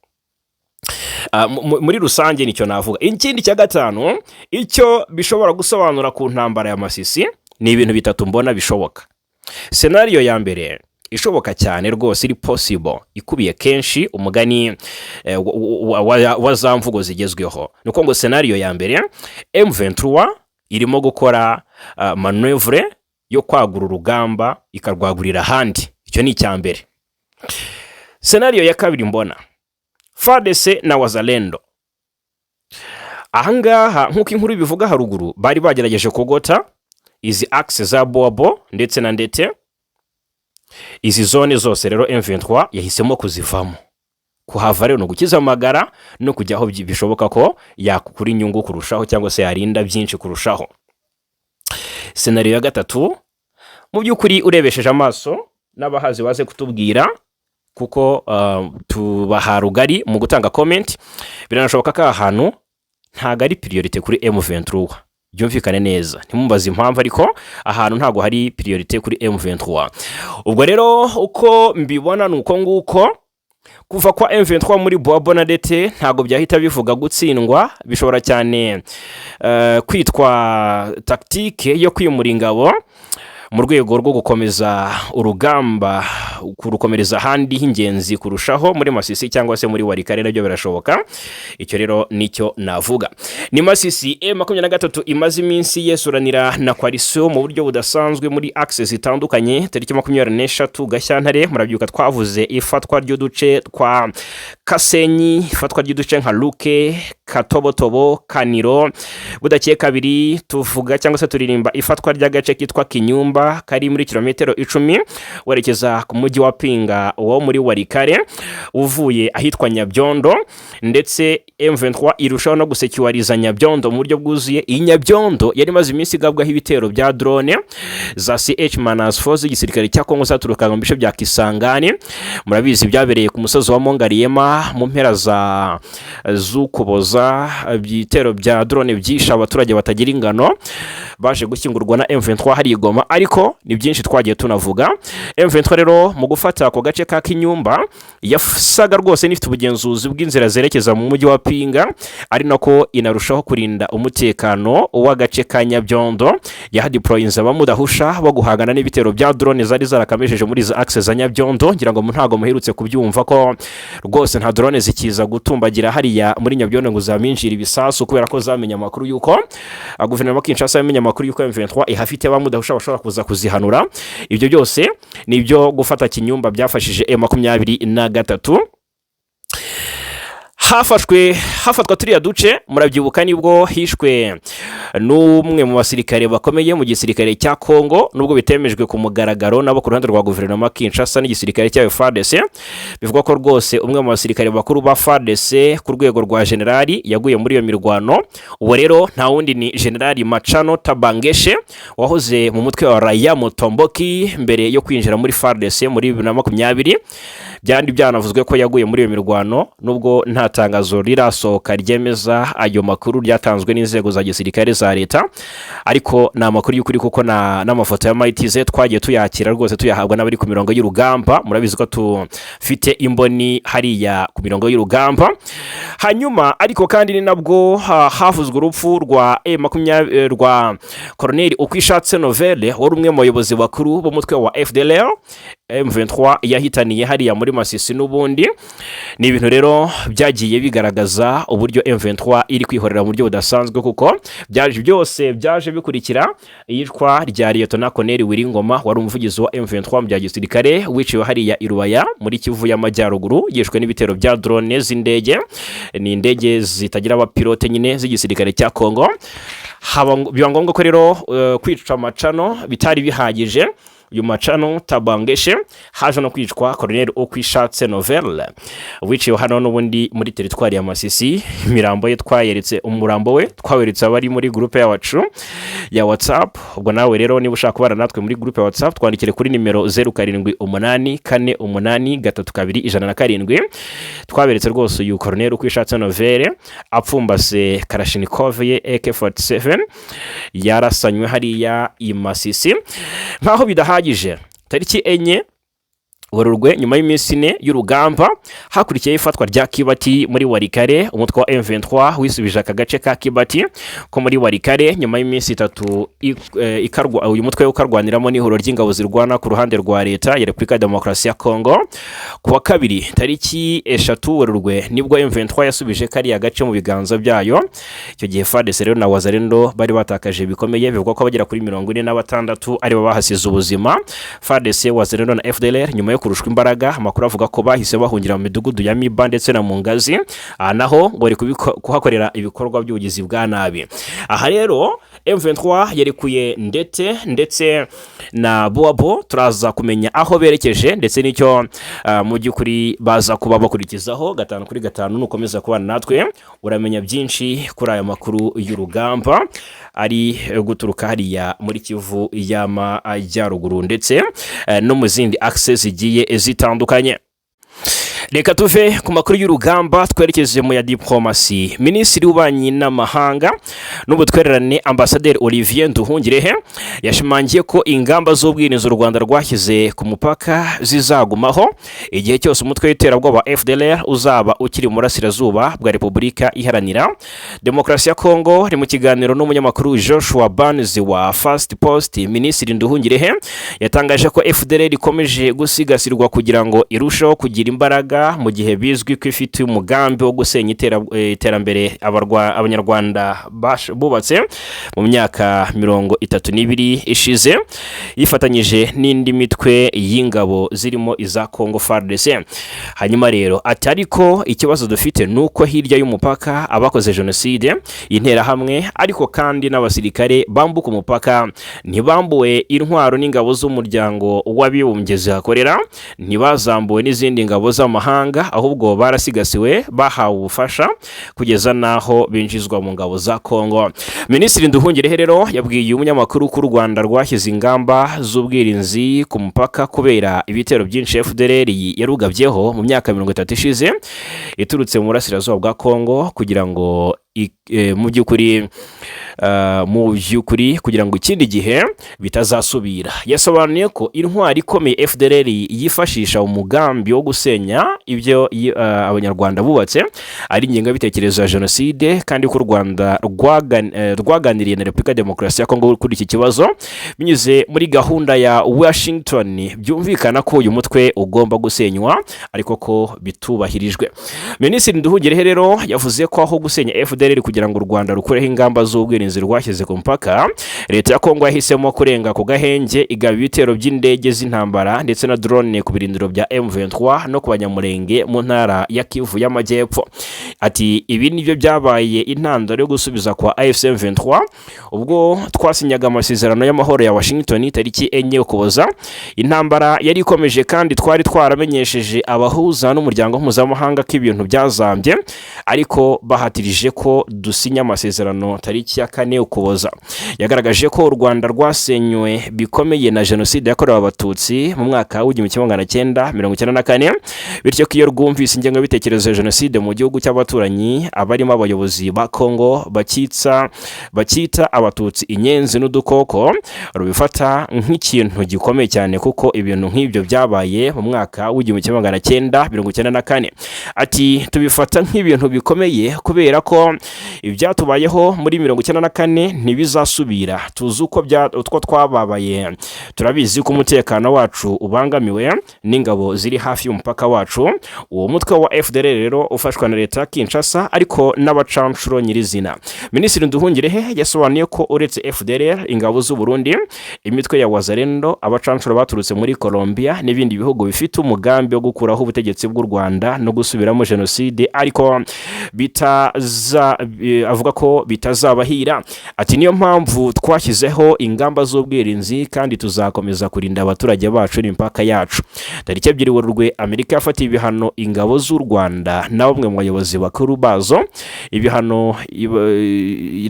muri rusange nicyo navuga. Ikindi cya gatanu, icyo bishobora gusobanura ku ntambara ya Masisi, ni ibintu bitatu mbona bishoboka. Scenario ya mbere ishoboka cyane rwose, iri possible, ikubiye kenshi umugani wa za mvugo zigezweho, ni uko ngo scenario ya mbere, M23 irimo gukora manœuvre yo kwagura urugamba, ikarwagurira ahandi. Icyo ni icya mbere. Scenario ya kabiri mbona, FARDC na Wazalendo ahangaha, nk'uko inkuru ibivuga haruguru, bari bagerageje kugota izi axe za Boabo ndetse na Ndete. Izi zone zose rero M23 yahisemo kuzivamo. Kuhava rero ni ugukiza amagara no kujya aho bishoboka ko yakukura inyungu kurushaho, cyangwa se yarinda byinshi kurushaho. Scenario ya gatatu, mu by'ukuri urebesheje amaso, n'abahazi baze kutubwira, kuko tubaha rugari mu gutanga comment, biranashoboka ko aha hantu ntabwo ari priorité kuri M23. Byumvikane neza, ntimumbaze impamvu, ariko ahantu ntabwo hari priorité kuri M23. Ubwo rero uko mbibona ni uko nguko. Kuva kwa M23 muri Boabo na Ndete ntabwo byahita bivuga gutsindwa. Bishobora cyane kwitwa tactique yo kwimura ingabo mu rwego rwo gukomeza urugamba, kurukomereza ahandi h'ingenzi kurushaho muri Masisi cyangwa se muri Walikale, nabyo birashoboka. Icyo rero nicyo navuga. Ni Masisi M23 imaze iminsi yesuranira na coalition mu buryo budasanzwe muri axe zitandukanye. Tariki 23 Gashyantare, murabyuka twavuze ifatwa ry'uduce twa Kasenyi, ifatwa ry'uduce nka Luke, Katobotobo, Kaniro. Budakeye kabiri tuvuga cyangwa se turirimba ifatwa ry'agace kitwa Kinyumba, kari muri kilometero 10 werekeza ku mujyi wa Pinga wo muri Walikale, uvuye ahitwa Nyabyondo. Ndetse M23 irushaho no gusecuwariza. Nyabyondo mu buryo bwuzuye. Iyi Nyabyondo yari imaze iminsi igabwaho ibitero bya drone za CH-4 z'igisirikare cya Kongo zaturukaga mu bice bya Kisangani. Murabizi byabereye ku musozi wa Mongariema mu mpera za z'Ukuboza, ibitero bya drone byishe abaturage batagira ingano, baje gushyingurwa na M23 hari i Goma, ariko ni byinshi twagiye tunavuga. M23 rero mu gufata ako gace ka Kinyumba yasaga rwose n'ifite ubugenzuzi bw'inzira zerekeza mu mujyi wa Pinga, ari nako inarushaho kurinda umutekano w'agace ka Nyabyondo. Yahadeployinze abamudahusha bo guhangana n'ibitero bya drone zari zarakamejeje muri izo axe za Nyabyondo. Ngira ngo ntabwo muherutse kubyumva ko rwose nta drone zikiza gutumbagira hariya muri Nyabyondo ngo zaminjire ibisasu, kubera ko zamenye amakuru y'uko guverinoma ya Kinshasa yamenye amakuru y'uko M23 ihafite abamudahusha bashobora kuza kuzihanura. Ibyo byose ni ibyo gufata Kinyumba byafashije M23. Hafashwe, hafatwa turiya duce, murabyibuka nibwo hishwe n'umwe mu basirikare bakomeye mu gisirikare cya Kongo, nubwo bitemejwe ku mugaragaro nabo ku ruhande rwa guverinoma Kinshasa n'igisirikare cyayo FARDC. Bivugwa ko rwose umwe mu basirikare bakuru ba FARDC ku rwego rwa generali yaguye muri iyo mirwano. Uwo rero nta wundi ni Generali Machano Tabangeshe, wahoze mu mutwe wa Raia Mutomboki mbere yo kwinjira muri FARDC muri 2020. Byandi byanavuzwe ko yaguye muri iyo mirwano, nubwo nta tangazo rirasohoka ryemeza ayo makuru ryatanzwe n'inzego za gisirikare za leta, ariko ni amakuru y'ukuri kuko n'amafoto ya mayitize twagiye tuyakira rwose, tuyahabwa n'abari ku mirongo y'urugamba. Murabizi ko tufite imboni hariya ku mirongo y'urugamba. Hanyuma ariko kandi ni nabwo havuzwe urupfu rwa M20 rwa Koroneli Ukwishatse Novelle, wari umwe mu bayobozi bakuru b'umutwe wa FDLR M23 yahitaniye hariya muri Masisi. N'ubundi ni ibintu rero byagiye bigaragaza uburyo M23 iri kwihorera mu buryo budasanzwe, kuko byaje byose byaje bikurikira iyicwa rya Liyetona Colonel Wiringoma, wari umuvugizi wa M23 mu bya gisirikare, wiciwe hariya i Rubaya muri Kivu y'Amajyaruguru, yishwe n'ibitero bya drone z'indege, ni indege zitagira abapilote nyine z'igisirikare cya Kongo. Haba biba ngombwa ko rero kwica Macano bitari bihagije, uyu Macano Tabangeshe, haje no kwicwa Colonel Ukwishatse Novelle, wiciwe hano n'ubundi muri teritwari ya Masisi. Imirambo ye twayeretse, umurambo we twaweretse abari muri groupe yacu ya WhatsApp. Ubwo nawe rero niba ushaka kubana natwe muri groupe ya WhatsApp, twandikire kuri nimero 0784832107. Twaberetse rwose uyu Colonel Ukwishatse Novelle apfumbase Kalashnikov ye AK47 yarasanywe hariya i Masisi. Nkaho bidahagije, tariki 4 Werurwe, nyuma y'iminsi 4 y'urugamba, hakurikiyeho ifatwa rya Kibati muri Warikare. Umutwe wa M23 wisubije aka gace ka Kibati ko muri Warikare nyuma y'iminsi 3 uyu mutwe ukarwaniramo n'ihuriro ry'ingabo zirwana ku ruhande rwa leta ya Repubulika ya Demokarasi ya Kongo. Ku wa kabiri tariki 3 Werurwe nibwo M23 yasubije kariya gace mu biganza byayo. Icyo gihe FARDC rero na Wazalendo bari batakaje bikomeye, bivugwa ko bagera kuri 46 aribo bahasize ubuzima. FARDC, Wazalendo na FDLR nyuma yo kurushwa imbaraga, amakuru avuga ko bahise bahungira mu midugudu ya Miba ndetse na Mungazi. Aha naho ngo bari kuhakorera ibikorwa by'ubugizi bwa nabi. Aha rero M23 yarekuye ndetse na Boabo. Turaza kumenya aho berekeje ndetse n'icyo mu by'ukuri baza kuba bakurikizaho gatanu kuri gatanu. Nukomeza kubana natwe uramenya byinshi kuri aya makuru y'urugamba ari guturuka hariya muri Kivu y'Amajyaruguru ndetse no mu zindi axe zigiye zitandukanye. Reka tuve ku makuru y'urugamba twerekeze mu ya diplomasi. Minisitiri w'Ububanyi n'Amahanga n'Ubutwererane, Ambasaderi Olivier Nduhungirehe, yashimangiye ko ingamba z'ubwirinzi u Rwanda rwashyize ku mupaka zizagumaho igihe cyose umutwe w'iterabwoba FDLR uzaba ukiri mu burasirazuba bwa Repubulika Iharanira Demokarasi ya Kongo. Ni mu kiganiro n'umunyamakuru Joshua Barnes wa First Post. Minisitiri Nduhungirehe yatangaje ko FDLR ikomeje gusigasirwa kugira ngo irusheho kugira imbaraga, mu gihe bizwi ko ifite umugambi wo gusenya iterambere Abanyarwanda bubatse mu myaka 32 ishize, yifatanyije n'indi mitwe y'ingabo zirimo iza Congo FARDC. Hanyuma rero ati: "Ariko ikibazo dufite ni uko hirya y'umupaka abakoze jenoside, Interahamwe, ariko kandi n'abasirikare bambuka umupaka ntibambuwe intwaro n'ingabo z'Umuryango w'Abibumbye zihakorera, ntibazambuwe n'izindi ngabo z'amahanga." mahanga, ahubwo barasigasiwe, bahawe ubufasha kugeza n'aho binjizwa mu ngabo za Kongo. Minisitiri Nduhungirehe rero yabwiye umunyamakuru ko u Rwanda rwashyize ingamba z'ubwirinzi ku mupaka kubera ibitero byinshi FDLR yarugabyeho mu myaka 30 ishize iturutse mu burasirazuba bwa Kongo, kugira ngo mu by'ukuri kugira ngo ikindi gihe bitazasubira. Yasobanuye ko intwari ikomeye FDLR yifashisha umugambi wo gusenya ibyo Abanyarwanda bubatse ari ingengabitekerezo ya jenoside, kandi ko u Rwanda rwaganiriye na Repubulika ya Demokarasi ya Kongo kuri iki kibazo binyuze muri gahunda ya Washington. Byumvikana ko uyu mutwe ugomba gusenywa, ariko ko bitubahirijwe. Minisitiri Nduhungirehe rero yavuze ko aho gusenya FDLR kugira ngo u Rwanda rukureho ingamba z'ubwirinzi rwashyize ku mupaka, leta ya Kongo yahisemo kurenga ku gahenge, igaba ibitero by'indege z'intambara ndetse na drone ku birindiro bya M23 no ku Banyamurenge mu ntara ya Kivu y'Amajyepfo. Ati: "Ibi nibyo byabaye intandaro yo gusubiza kwa AFC M23. Ubwo twasinyaga amasezerano y'amahoro ya Washington tariki 4 Ukuboza, intambara yari ikomeje, kandi twari twaramenyesheje abahuza n'umuryango mpuzamahanga ko ibintu byazambye, ariko bahatirije ko dusinya amasezerano tariki ya 4 Ukuboza." Yagaragaje ko u Rwanda rwasenywe bikomeye na jenoside yakorewe Abatutsi mu mwaka w'1994, bityo ko iyo rwumvise ingengabitekerezo ya jenoside mu gihugu cy'abaturanyi, abarimo abayobozi ba Kongo bakitsa bakita Abatutsi inyenzi n'udukoko, rubifata nk'ikintu gikomeye cyane, kuko ibintu nk'ibyo byabaye mu mwaka w'1994. Ati: "Tubifata nk'ibintu bikomeye kubera ko ibyatubayeho muri 94 ntibizasubira. Tuzi uko utwo twababaye, turabizi ko umutekano wacu ubangamiwe n'ingabo ziri hafi y'umupaka wacu." Uwo mutwe wa FDLR rero ufashwa na leta ya Kinshasa, ariko n'abacanshuro nyirizina. Minisitiri Nduhungirehe yasobanuye ko uretse FDLR, ingabo z'u Burundi, imitwe ya Wazalendo, abacanshuro baturutse muri Colombia n'ibindi bihugu bifite umugambi wo gukuraho ubutegetsi bw'u Rwanda no gusubiramo jenoside, ariko bitaza avuga ko bitazabahira. Ati: "Niyo mpamvu twashyizeho ingamba z'ubwirinzi kandi tuzakomeza kurinda abaturage bacu n'imipaka yacu." Tariki 2 Werurwe, Amerika yafatiye ibihano ingabo z'u Rwanda na bamwe mu bayobozi bakuru bazo. Ibihano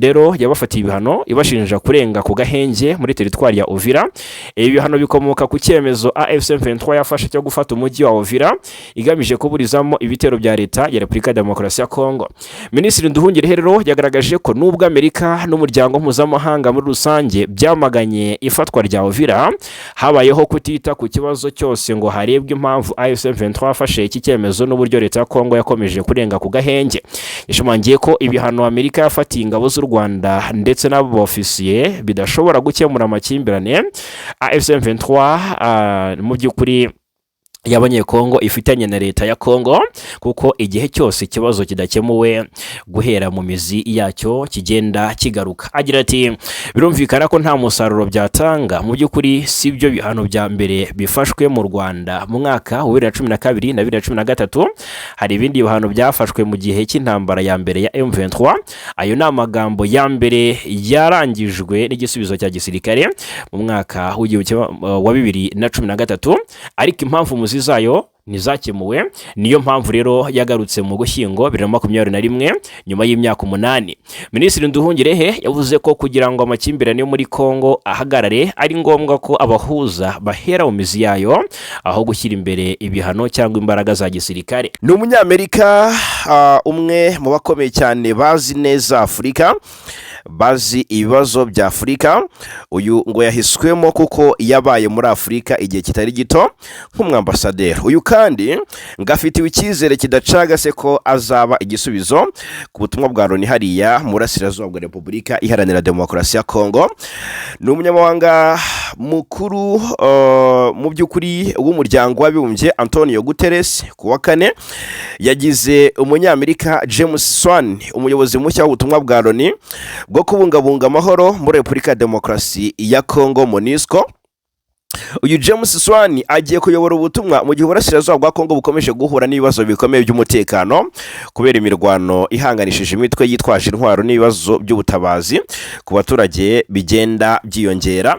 rero yabafatiye ibihano ibashinja kurenga ku gahenge muri teritwari ya Uvira. Ibi bihano bikomoka ku cyemezo AFC M23 yafashe cyo gufata umujyi wa Uvira, igamije kuburizamo ibitero bya leta ya Repubulika ya Demokarasi ya Kongo. Minisitiri Nduhungirehe rero yagaragaje ko nubwo Amerika n'umuryango mpuzamahanga muri rusange byamaganye ifatwa rya Uvira, habayeho kutita ku kibazo cyose ngo harebwe impamvu AFC M23 yafashe iki cyemezo n'uburyo leta ya Kongo yakomeje kurenga ku gahenge. Yashimangiye ko ibihano Amerika yafatiye ingabo z'u Rwanda ndetse n'abo bofisiye bidashobora gukemura amakimbirane AFC M23 mu by'ukuri y'Abanyekongo ifitanye na leta ya Kongo, kuko igihe cyose ikibazo kidakemuwe guhera mu mizi yacyo kigenda kigaruka. Agira ati: "Birumvikana ko nta musaruro byatanga. Mu by'ukuri si byo bihano bya mbere bifashwe mu Rwanda. Mu mwaka wa 2012 na 2013 hari ibindi bihano byafashwe mu gihe cy'intambara ya mbere ya M23. Ayo ni amagambo ya mbere yarangijwe n'igisubizo cya gisirikare mu mwaka w'igihumbi kimwe wa 2013, ariko impamvu muzi zayo ntizakemuwe. Niyo mpamvu rero yagarutse mu Gushyingo 2021, nyuma y'imyaka 8." Minisitiri Nduhungirehe yavuze ko kugira ngo amakimbirane yo muri Kongo ahagarare, ari ngombwa ko abahuza bahera mu mizi yayo aho gushyira imbere ibihano cyangwa imbaraga za gisirikare. Ni Umunyamerika, umwe mu bakomeye cyane bazi neza Afurika, bazi ibibazo bya Afurika. Uyu ngo yahiswemo kuko yabaye muri Afurika igihe kitari gito nk'umwambasaderi. Uyu kandi ngo afitiwe icyizere kidacagase ko azaba igisubizo ku butumwa bwa Loni hariya mu burasirazuba bwa Repubulika Iharanira Demokarasi ya Kongo. Ni umunyamabanga mukuru mu by'ukuri w'Umuryango w'Abibumbye, Antonio Guterres, ku wa kane yagize Umunyamerika James Swan umuyobozi mushya w'ubutumwa bwa Loni bwo kubungabunga amahoro muri Repubulika ya Demokarasi ya Kongo, MONUSCO. Uyu James Swan agiye kuyobora ubutumwa mu gihe uburasirazuba bwa Kongo bukomeje guhura n'ibibazo bikomeye by'umutekano kubera imirwano ihanganishije imitwe yitwaje intwaro n'ibibazo by'ubutabazi ku baturage bigenda byiyongera.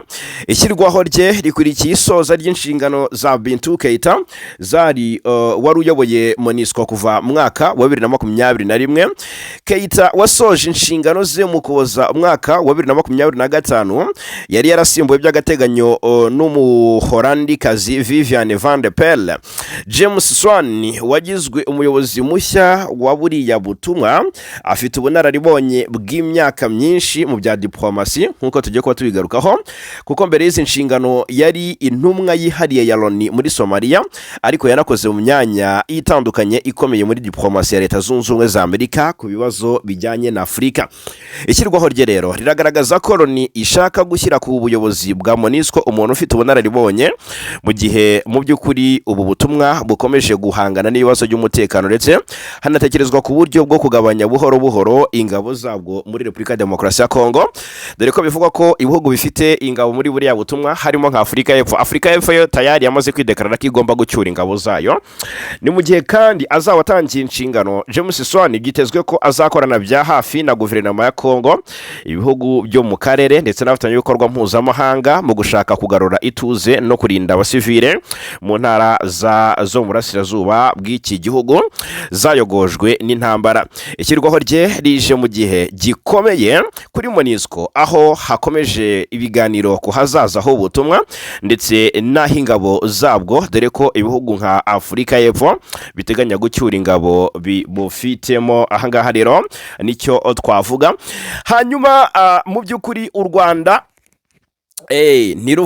Ishyirwaho rye rikurikiye isoza ry'inshingano za Bintou Keita zari wari uyoboye MONUSCO kuva mu mwaka wa 2021. Keita wasoje inshingano ze mu Kuboza umwaka wa 2025, yari yarasimbuwe by'agateganyo n'Umuholandikazi Vivian van de Pelle. James Swan wagizwe umuyobozi mushya wa buriya butumwa afite ubunararibonye bw'imyaka myinshi mu bya diplomasi, nk'uko tugiye kuba tubigarukaho, kuko mbere y'izi nshingano yari intumwa yihariye ya Loni muri Somaliya, ariko yanakoze mu myanya itandukanye ikomeye muri diplomasi ya Leta Zunze Ubumwe za Amerika ku bibazo bijyanye na Afurika. Ishyirwaho rye rero riragaragaza ko Loni ishaka gushyira ku buyobozi bwa MONUSCO umuntu ufite ubunararibonye, mu gihe mu by'ukuri ubu butumwa bukomeje guhangana n'ibibazo by'umutekano, ndetse hanatekerezwa ku buryo bwo kugabanya buhoro buhoro ingabo zabwo muri Repubulika ya Demokarasi ya Kongo, dore ko bivugwa ko ibihugu bifite ingabo muri buriya butumwa harimo nka Afurika y'Epfo. Afurika y'Epfo yo tayari yamaze kwidekarara ko igomba gucyura ingabo zayo. Ni mu gihe kandi azaba atangiye inshingano, James Swan byitezwe ko azakorana bya hafi na guverinoma ya Kongo, ibihugu byo mu karere ndetse n'abafatanyabikorwa mpuzamahanga mu gushaka kugarura ituze no kurinda abasivile mu ntara zo mu burasirazuba bw'iki gihugu zayogojwe n'intambara. Ishyirwaho rye rije mu gihe gikomeye kuri MONUSCO, aho hakomeje ibiganiro ku hazaza h'ubutumwa ndetse n'aho ingabo zabwo, dore ko ibihugu nka Afurika y'Epfo biteganya gucyura ingabo bibufitemo. Ahangaha rero nicyo twavuga. Hanyuma mu by'ukuri u Rwanda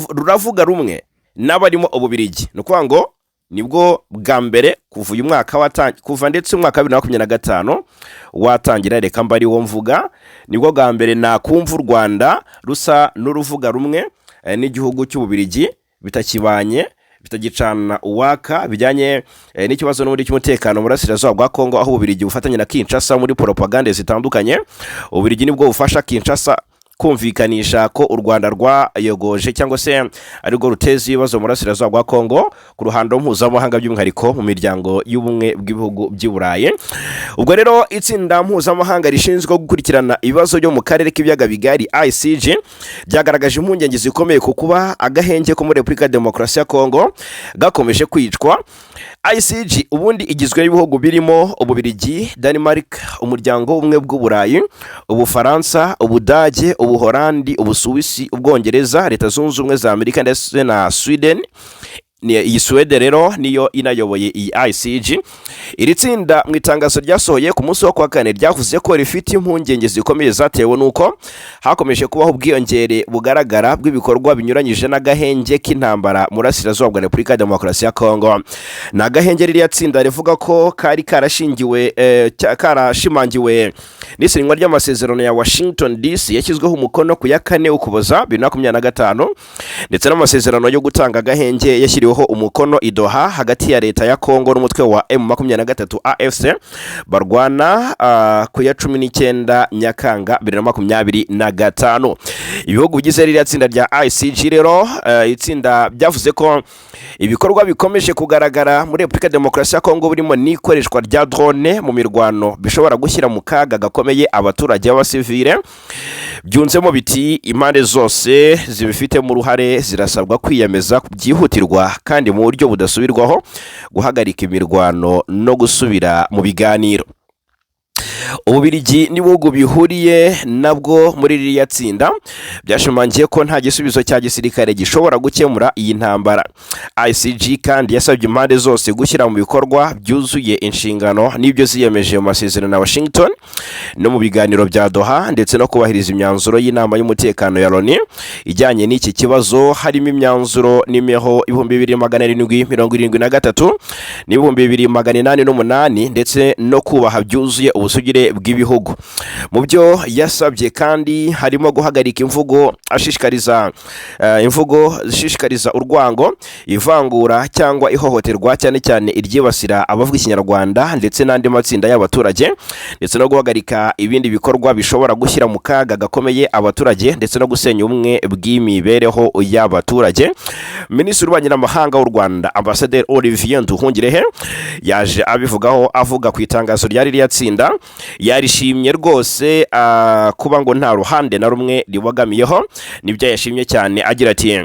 ruravuga rumwe n'abarimo Ububirigi. Ni ukuvuga ngo nibwo bwa mbere kuva uyu mwaka kuva ndetse umwaka wa 2025 watangira, reka mba ari wo mvuga, nibwo bwa mbere nakumva u Rwanda rusa n'uruvuga rumwe n'igihugu cy'Ububirigi, bitakibanye, bitagicana uwaka bijyanye n'ikibazo n'ubundi cy'umutekano mu burasirazuba bwa Kongo, aho Ububirigi bufatanya na Kinshasa muri propagande zitandukanye. Ububirigi nibwo bufasha Kinshasa kumvikanisha ko u Rwanda rwayogoje cyangwa se arirwo ruteza ibibazo mu burasirazuba bwa Kongo ku ruhando mpuzamahanga, by'umwihariko mu miryango y'Ubumwe bw'Ibihugu by'i Burayi. Ubwo rero itsinda mpuzamahanga rishinzwe gukurikirana ibibazo byo mu karere k'Ibiyaga Bigari, ICG, ryagaragaje impungenge zikomeye ku kuba agahenge ko muri Repubulika ya Demokarasi ya Kongo gakomeje kwicwa. ICG ubundi igizwe n'ibihugu birimo Ububirigi, Denmark, Umuryango w'Ubumwe bw'Uburayi, Ubufaransa, Ubudage, Ubuholandi, Ubusuwisi, Ubwongereza, Leta Zunze Ubumwe za Amerika ndetse na Sweden. Iyi Suwede rero niyo inayoboye iyi ICG. Iri tsinda mu itangazo ryasohoye ku munsi wo kuwa kane ryavuze ko rifite impungenge zikomeye zatewe n'uko hakomeje kubaho ubwiyongere bugaragara bw'ibikorwa binyuranyije n'agahenge k'intambara mu burasirazuba bwa Repubulika ya Demokarasi ya Kongo. Ni agahenge ririya tsinda rivuga ko kari karashingiwe karashimangiwe n'isinywa ry'amasezerano ya Washington DC yashyizweho umukono ku ya 4 Ukuboza 2025, ndetse n'amasezerano yo gutanga agahenge yashyiriweho umukono i Doha hagati ya leta ya Kongo n'umutwe wa M23 AFC barwana ku ya 19 Nyakanga 2025. Ibihugu bigize ririya tsinda rya ICG rero, itsinda byavuze ko ibikorwa bikomeje kugaragara muri Repubulika ya Demokarasi ya Kongo, birimo n'ikoreshwa rya drone mu mirwano, bishobora gushyira mu kaga gakomeye abaturage b'abasivile. Byunzemo biti: "Impande zose zibifitemo uruhare zirasabwa kwiyemeza byihutirwa kandi mu buryo budasubirwaho guhagarika imirwano no gusubira mu biganiro." Ububirigi n'ibihugu bihuriye nabwo muri ririya tsinda byashimangiye ko nta gisubizo cya gisirikare gishobora gukemura iyi ntambara. ICG kandi yasabye impande zose gushyira mu bikorwa byuzuye inshingano n'ibyo ziyemeje mu masezerano ya Washington no mu biganiro bya Doha, ndetse no kubahiriza imyanzuro y'Inama y'Umutekano ya Loni ijyanye n'iki kibazo, harimo imyanzuro nimero 2773 n'2808, ndetse no kubaha byuzuye ubusugire. ubusugire bw'ibihugu. Mu byo yasabye kandi harimo guhagarika imvugo zishishikariza urwango, ivangura cyangwa ihohoterwa, cyane cyane iryibasira abavuga Ikinyarwanda ndetse n'andi matsinda y'abaturage, ndetse no guhagarika ibindi bikorwa bishobora gushyira mu kaga gakomeye abaturage ndetse no gusenya ubumwe bw'imibereho y'abaturage. Minisitiri w'Ububanyi n'Amahanga w'u Rwanda, Ambasaderi Olivier Nduhungirehe, yaje abivugaho, avuga ku itangazo rya ririya tsinda. Yarishimye rwose, kuba ngo nta ruhande na rumwe ribogamiyeho. Nibyo yashimye cyane, agira ati: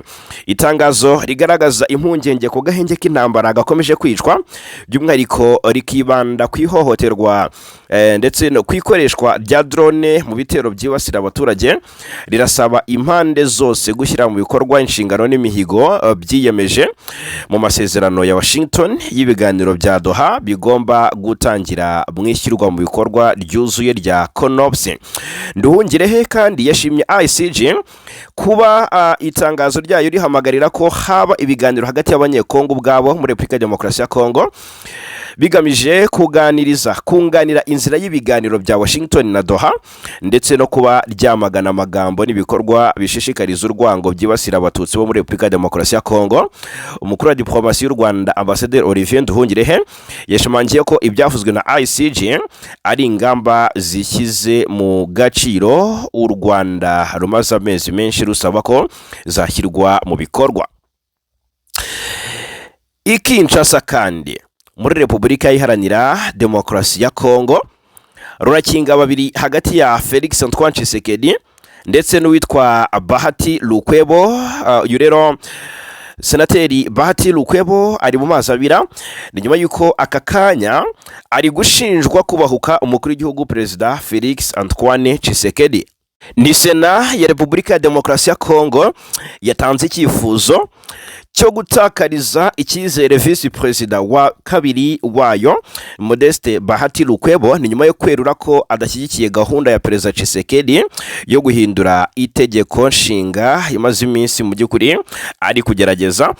"Itangazo rigaragaza impungenge ku gahenge k'intambara gakomeje kwicwa, by'umwihariko rikibanda ku ihohoterwa ndetse no ku ikoreshwa rya drone mu bitero byibasira abaturage. Rirasaba impande zose gushyira mu bikorwa inshingano n'imihigo byiyemeje mu masezerano ya Washington y'ibiganiro bya Doha, bigomba gutangira mu ishyirwa mu bikorwa ryuzuye rya CONOPS." Nduhungirehe kandi yashimye ICG kuba itangazo ryayo rihamagarira ko haba ibiganiro hagati y'Abanyekongo ubwabo muri Repubulika ya Demokarasi ya Kongo, bigamije kuganiriza kunganira inzira y'ibiganiro bya Washington na Doha, ndetse no kuba ryamagana amagambo n'ibikorwa bishishikariza urwango byibasira Abatutsi bo muri Repubulika ya Demokarasi ya Kongo. Umukuru wa diplomasi y'u Rwanda, Ambasaderi Olivier Nduhungirehe, yashimangiye ko ibyavuzwe na ICG ari ingamba zishyize mu gaciro u Rwanda rumaze amezi menshi rusaba ko zashyirwa mu bikorwa. I Kinshasa kandi, muri Repubulika Iharanira Demokarasi ya Kongo, rurakinga babiri hagati ya Felix Antoine Tshisekedi ndetse n'uwitwa Bahati Lukwebo. Uyu rero, Senateri Bahati Lukwebo, ari mu mazi abira. Ni nyuma y'uko aka kanya ari gushinjwa kubahuka umukuru w'igihugu, Perezida Felix Antoine Tshisekedi. Ni Sena ya Repubulika ya Demokarasi ya Kongo yatanze icyifuzo cyo gutakariza icyizere visi perezida wa kabiri wayo, Modeste Bahati Lukwebo. Ni nyuma yo kwerura ko adashyigikiye gahunda ya Perezida Tshisekedi yo guhindura itegeko nshinga imaze iminsi mu by'ukuri ari kugerageza.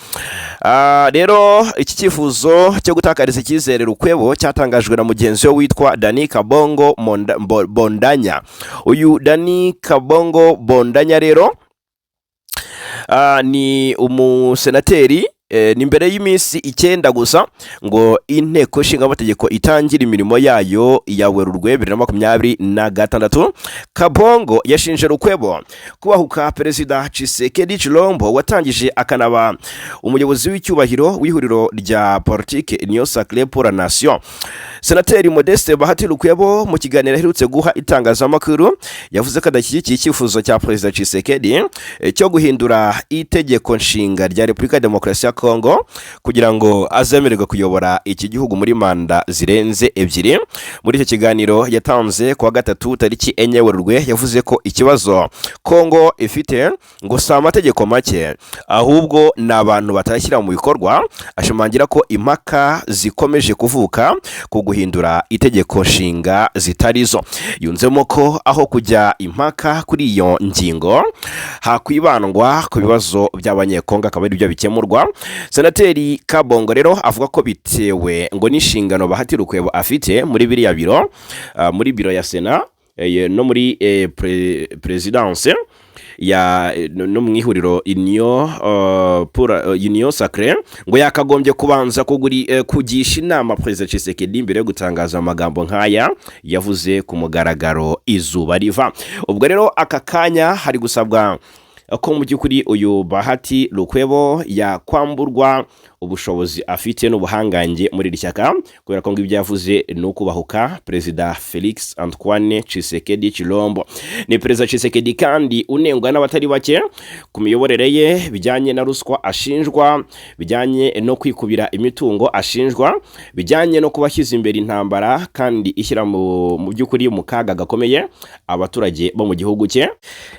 Rero iki cyifuzo cyo gutakariza icyizere Lukwebo cyatangajwe na mugenzi we witwa Dani Kabongo Bondanya. Uyu Dani Kabongo Bondanya rero ni umusenateri. Ni mbere y'iminsi 9 gusa ngo Inteko Ishingamategeko itangire imirimo yayo ya Werurwe 2026. Kabongo yashinje Lukwebo kubahuka Perezida Tshisekedi Chilombo, watangije akanaba umuyobozi w'icyubahiro w'ihuriro rya politike Union Sacrée pour la Nation. Senateri Modeste Bahati Lukwebo, mu kiganiro aherutse guha itangazamakuru, yavuze ko adashyigikiye icyifuzo cya Perezida Tshisekedi cyo guhindura itegeko nshinga rya Repubulika ya Demokarasi ya Kongo kugira ngo azemererwe kuyobora iki gihugu muri manda zirenze ebyiri. Muri icyo kiganiro yatanze kuwa gatatu tariki 4 Werurwe, yavuze ko ikibazo Kongo ifite ngo si amategeko make, ahubwo ni abantu batayashyira mu bikorwa. Ashimangira ko impaka zikomeje kuvuka ku guhindura itegeko nshinga zitari zo. Yunzemo ko aho kujya impaka kuri iyo ngingo, hakwibandwa ku bibazo by'Abanyekongo, akaba ari byo bikemurwa. Senateri Kabongo rero avuga ko bitewe ngo n'inshingano Bahati Lukwebo afite muri biriya biro, muri biro ya Sena no muri présidence ya no mu ihuriro Union pour Union Sacrée, ngo yakagombye kubanza kugisha inama Perezida Tshisekedi mbere yo gutangaza amagambo nk'aya yavuze ku mugaragaro izuba riva. Ubwo rero aka kanya hari gusabwa ko mu by'ukuri uyu Bahati Lukwebo yakwamburwa ubushobozi afite n'ubuhangange muri iri shyaka, kubera ko ngo ibyo yavuze ni ukubahuka Perezida Felix Antoine Tshisekedi Chilombo. Ni Perezida Tshisekedi kandi unengwa n'abatari bake ku miyoborere ye, bijyanye na ruswa ashinjwa, bijyanye no kwikubira imitungo ashinjwa, bijyanye no kuba ashyize imbere intambara kandi ishyira mu by'ukuri mu kaga gakomeye abaturage bo mu gihugu cye.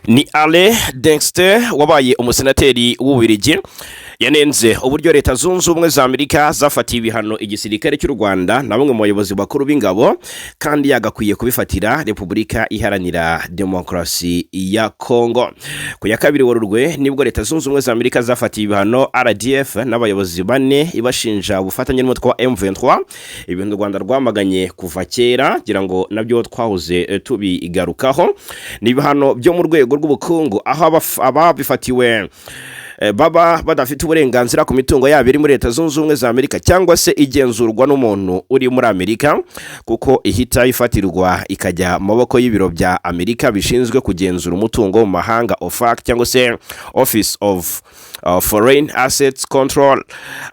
Ni Ale Dexter. Dexter wabaye umusenateri w'Ububiligi yanenze uburyo Leta Zunze Ubumwe za Amerika zafatiye ibihano igisirikare cy'u Rwanda na bamwe mu bayobozi bakuru b'ingabo, kandi yagakwiye kubifatira Repubulika Iharanira Demokarasi ya Kongo. Ku ya 2 Werurwe nibwo Leta Zunze Ubumwe za Amerika zafatiye ibihano RDF n'abayobozi bane, ibashinja ubufatanye n'umutwe wa M23, ibintu u Rwanda rwamaganye kuva kera, kugira ngo nabyo twahoze tubigarukaho. Ni ibihano byo mu rwego rw'ubukungu, aho ababifatiwe baba badafite uburenganzira ku mitungo yabo iri muri Leta Zunze Ubumwe za Amerika cyangwa se igenzurwa n'umuntu uri muri Amerika, kuko ihita ifatirwa ikajya mu maboko y'ibiro bya Amerika bishinzwe kugenzura umutungo mu mahanga, OFAC, cyangwa se Office of Foreign Assets Control.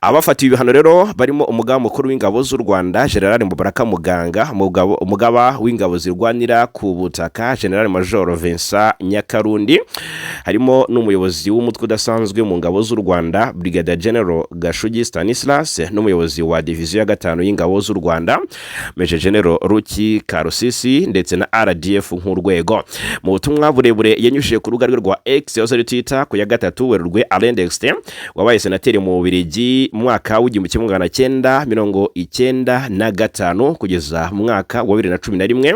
Abafatiwe ibihano rero barimo umugaba mukuru w'ingabo z'u Rwanda, General Mubaraka Muganga, umugaba w'ingabo zirwanira ku butaka, General Major Vincent Nyakarundi, harimo n'umuyobozi w'umutwe udasanzwe mu ngabo z'u Rwanda, Brigadier General Gashugi Stanislas, n'umuyobozi wa diviziyo ya gatanu y'ingabo z'u Rwanda, Major General Ruki Karusisi, ndetse na RDF nk'urwego. Mu butumwa burebure yanyujije ku rubuga rwe rwa X, yahoze ari Twitter, ku ya 3 Werurwe, Alain Dexter wabaye senateri mu Bubiligi mu mwaka w'1995 kugeza mu mwaka wa 2011,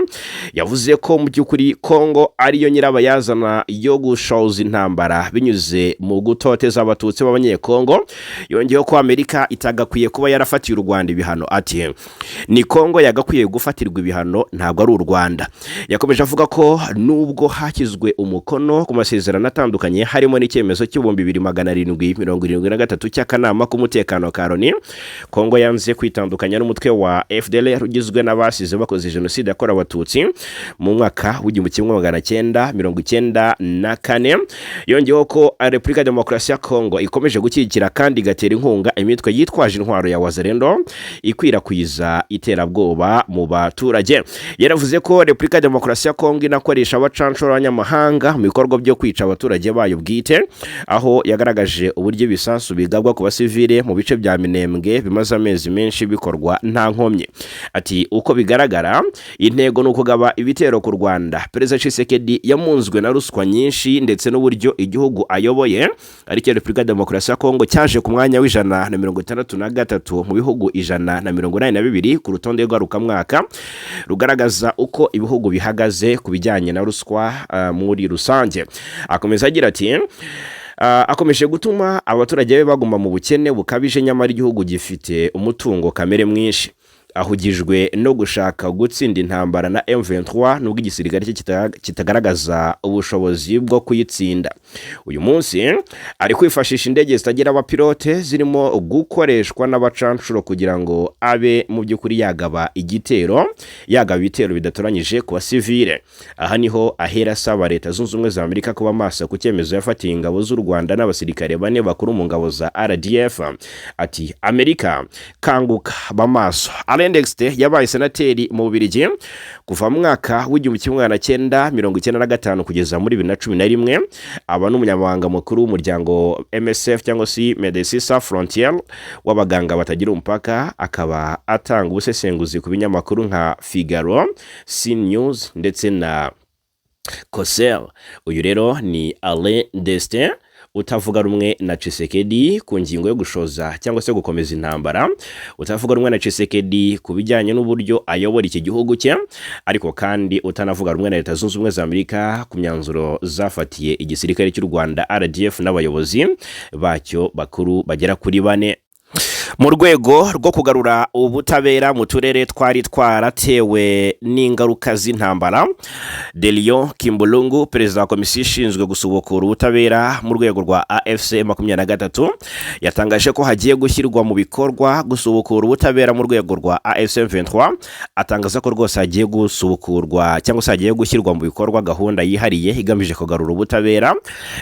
yavuze ko mu by'ukuri Kongo ariyo nyirabayazana yo gushoza intambara binyuze mu gutoteza Abatutsi b'Abanyekongo. Yongeyeho ko Amerika itagakwiye kuba yarafatiye u Rwanda ibihano. Ati: "Ni Kongo yagakwiye gufatirwa ibihano, ntabwo ari u Rwanda." Yakomeje avuga ko nubwo hashyizwe umukono ku masezerano atandukanye, harimo n'icyemezo cy'2773 cy'akanama k'umutekano ka Loni, Kongo yanze kwitandukanya n'umutwe wa FDLR ugizwe n'abasize bakoze jenoside yakorewe Abatutsi mu mwaka w'1994. Yongeyeho ko Repubulika ya Demokarasi ya Kongo ikomeje gushyigikira kandi igatera inkunga imitwe yitwaje intwaro ya Wazalendo ikwirakwiza iterabwoba mu baturage. Yaravuze ko Repubulika ya Demokarasi ya Kongo inakoresha abacanshuro b'abanyamahanga mu bikorwa byo kwica abaturage bayo bwite, aho yagaragaje uburyo ibisasu bigabwa ku basivile mu bice bya Minembwe bimaze amezi menshi bikorwa nta nkomyi. Ati: "Uko bigaragara, intego ni ukugaba ibitero ku Rwanda. Perezida Tshisekedi yamunzwe na ruswa nyinshi ndetse n'uburyo igihugu ayoboye, aricyo Repubulika ya Demokarasi ya Kongo, cyaje ku mwanya w'163 mu bihugu 182 ku rutonde rw'arukamwaka rugaragaza uko ibihugu bihagaze ku bijyanye na ruswa muri rusange." Akomeza agira ati: "Akomeje gutuma abaturage be baguma mu bukene bukabije, nyamara igihugu gifite umutungo kamere mwinshi. Ahugijwe no gushaka gutsinda intambara na M23, nubwo igisirikare cye kitagaragaza ubushobozi bwo kuyitsinda. Uyu munsi ari kwifashisha indege zitagira abapilote zirimo gukoreshwa n'abacanshuro kugira ngo abe mu by'ukuri yagaba igitero, yagaba ibitero bidatoranyije ku basivile." Aha niho ahera asaba Leta Zunze Ubumwe za Amerika kuba maso ku cyemezo yafatiye ingabo z'u Rwanda n'abasirikare bane bakuru mu ngabo za RDF. Ati: "Amerika, kanguka, ba maso." Alain Dexter yabaye senateri mu Bubiligi kuva mu mwaka w'1995 kugeza muri 2011, aba n'umunyamabanga mukuru w'umuryango MSF, cyangwa se Médecins Sans Frontières, w'abaganga batagira umupaka, akaba atanga ubusesenguzi ku binyamakuru nka Figaro, CNews ndetse na Causeur. Uyu rero ni Alain Destin utavuga rumwe na Tshisekedi ku ngingo yo gushoza cyangwa se gukomeza intambara, utavuga rumwe na Tshisekedi ku bijyanye n'uburyo ayobora iki gihugu cye, ariko kandi utanavuga rumwe na Leta Zunze Ubumwe za Amerika ku myanzuro zafatiye igisirikare cy'u Rwanda RDF n'abayobozi bacyo bakuru bagera kuri bane. Mu rwego rwo kugarura ubutabera mu turere twari twaratewe n'ingaruka z'intambara, Delion Kimbulungu, perezida wa komisiyo ishinzwe gusubukura ubutabera mu rwego rwa AFC 23, yatangaje ko hagiye gushyirwa mu bikorwa gusubukura ubutabera mu rwego rwa AFC 23. Atangaza ko rwose hagiye gusubukurwa cyangwa se hagiye gushyirwa mu bikorwa gahunda yihariye igamije kugarura ubutabera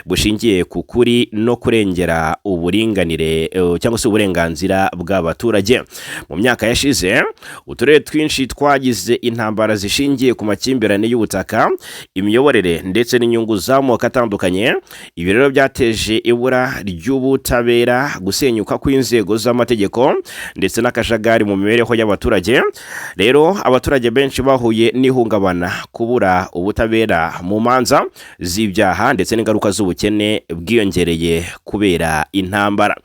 bushingiye ku kuri no kurengera uburinganire cyangwa se uburenganzira. n'uburenganzira bw'abaturage. Mu myaka yashize, uturere twinshi twagize intambara zishingiye ku makimbirane y'ubutaka, imiyoborere ndetse n'inyungu z'amoko atandukanye. Ibi rero byateje ibura ry'ubutabera, gusenyuka kw'inzego z'amategeko ndetse n'akajagari mu mibereho y'abaturage. Rero abaturage benshi bahuye n'ihungabana, kubura ubutabera mu manza z'ibyaha ndetse n'ingaruka z'ubukene bwiyongereye kubera intambara.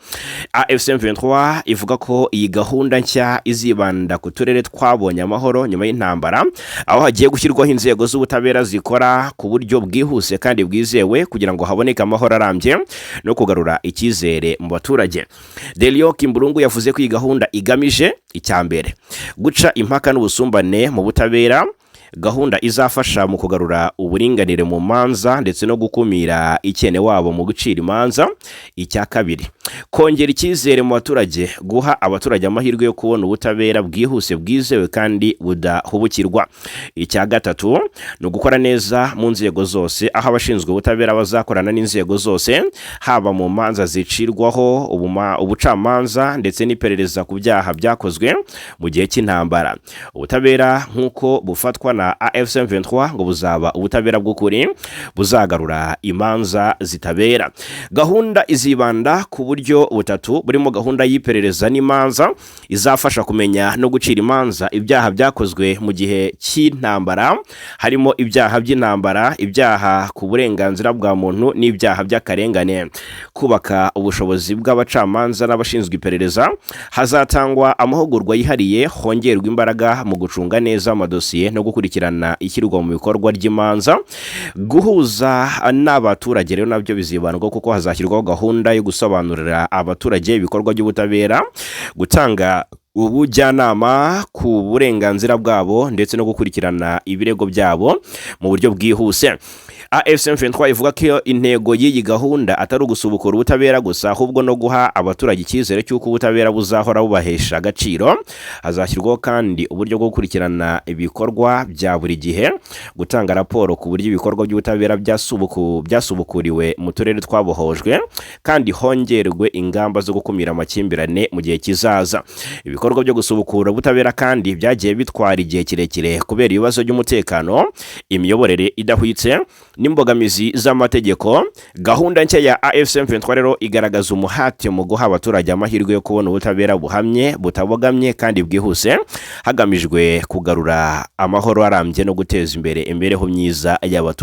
AFC M23 ivuga ko iyi gahunda nshya izibanda ku turere twabonye amahoro nyuma y'intambara, aho hagiye gushyirwaho inzego z'ubutabera zikora ku buryo bwihuse kandi bwizewe kugira ngo haboneke amahoro arambye no kugarura icyizere mu baturage. Delio Kimburungu yavuze ko iyi gahunda igamije icya mbere, guca impaka n'ubusumbane mu butabera, gahunda izafasha mu kugarura uburinganire mu manza ndetse no gukumira icyenewabo mu gucira imanza. Icya kabiri, kongera icyizere mu baturage, guha abaturage amahirwe yo kubona ubutabera bwihuse, bwizewe kandi budahubukirwa. Icya gatatu ni ugukora neza mu nzego zose, aho abashinzwe ubutabera bazakorana n'inzego zose, haba mu manza zicirwaho ubucamanza ndetse n'iperereza ku byaha byakozwe mu gihe cy'intambara. Ubutabera nk'uko bufatwa na AFC M23 ngo buzaba ubutabera bw'ukuri buzagarura imanza zitabera. Gahunda izibanda ku buryo butatu burimo gahunda y'iperereza n'imanza izafasha kumenya no gucira imanza ibyaha byakozwe mu gihe cy'intambara, harimo ibyaha by'intambara, ibyaha ku burenganzira bwa muntu n'ibyaha by'akarengane. Kubaka ubushobozi bw'abacamanza n'abashinzwe iperereza: hazatangwa amahugurwa yihariye, hongerwa imbaraga mu gucunga neza amadosiye no gukurikirana ishyirwa mu bikorwa ry'imanza. Guhuza n'abaturage rero nabyo bizibandwa, kuko hazashyirwaho gahunda yo gusobanurira abaturage ibikorwa by'ubutabera, gutanga ubujyanama ku burenganzira bwabo ndetse no gukurikirana ibirego byabo mu buryo bwihuse. AFC M23 ivuga ko intego y'iyi gahunda atari ugusubukura ubutabera gusa, ahubwo no guha abaturage icyizere cy'uko ubutabera buzahora bubahesha agaciro. Hazashyirwaho kandi uburyo bwo gukurikirana ibikorwa bya buri gihe, gutanga raporo ku buryo ibikorwa by'ubutabera byasubukuriwe mu turere twabohojwe, kandi hongerwe ingamba zo gukumira amakimbirane mu gihe kizaza. Ibikorwa byo gusubukura ubutabera kandi byagiye bitwara igihe kirekire kubera ibibazo by'umutekano, imiyoborere idahwitse n'imbogamizi z'amategeko. Gahunda nshya ya AFC M23 rero igaragaza umuhate mu guha abaturage amahirwe yo kubona ubutabera buhamye, butabogamye kandi bwihuse, hagamijwe kugarura amahoro arambye no guteza imbere imibereho myiza y'abaturage.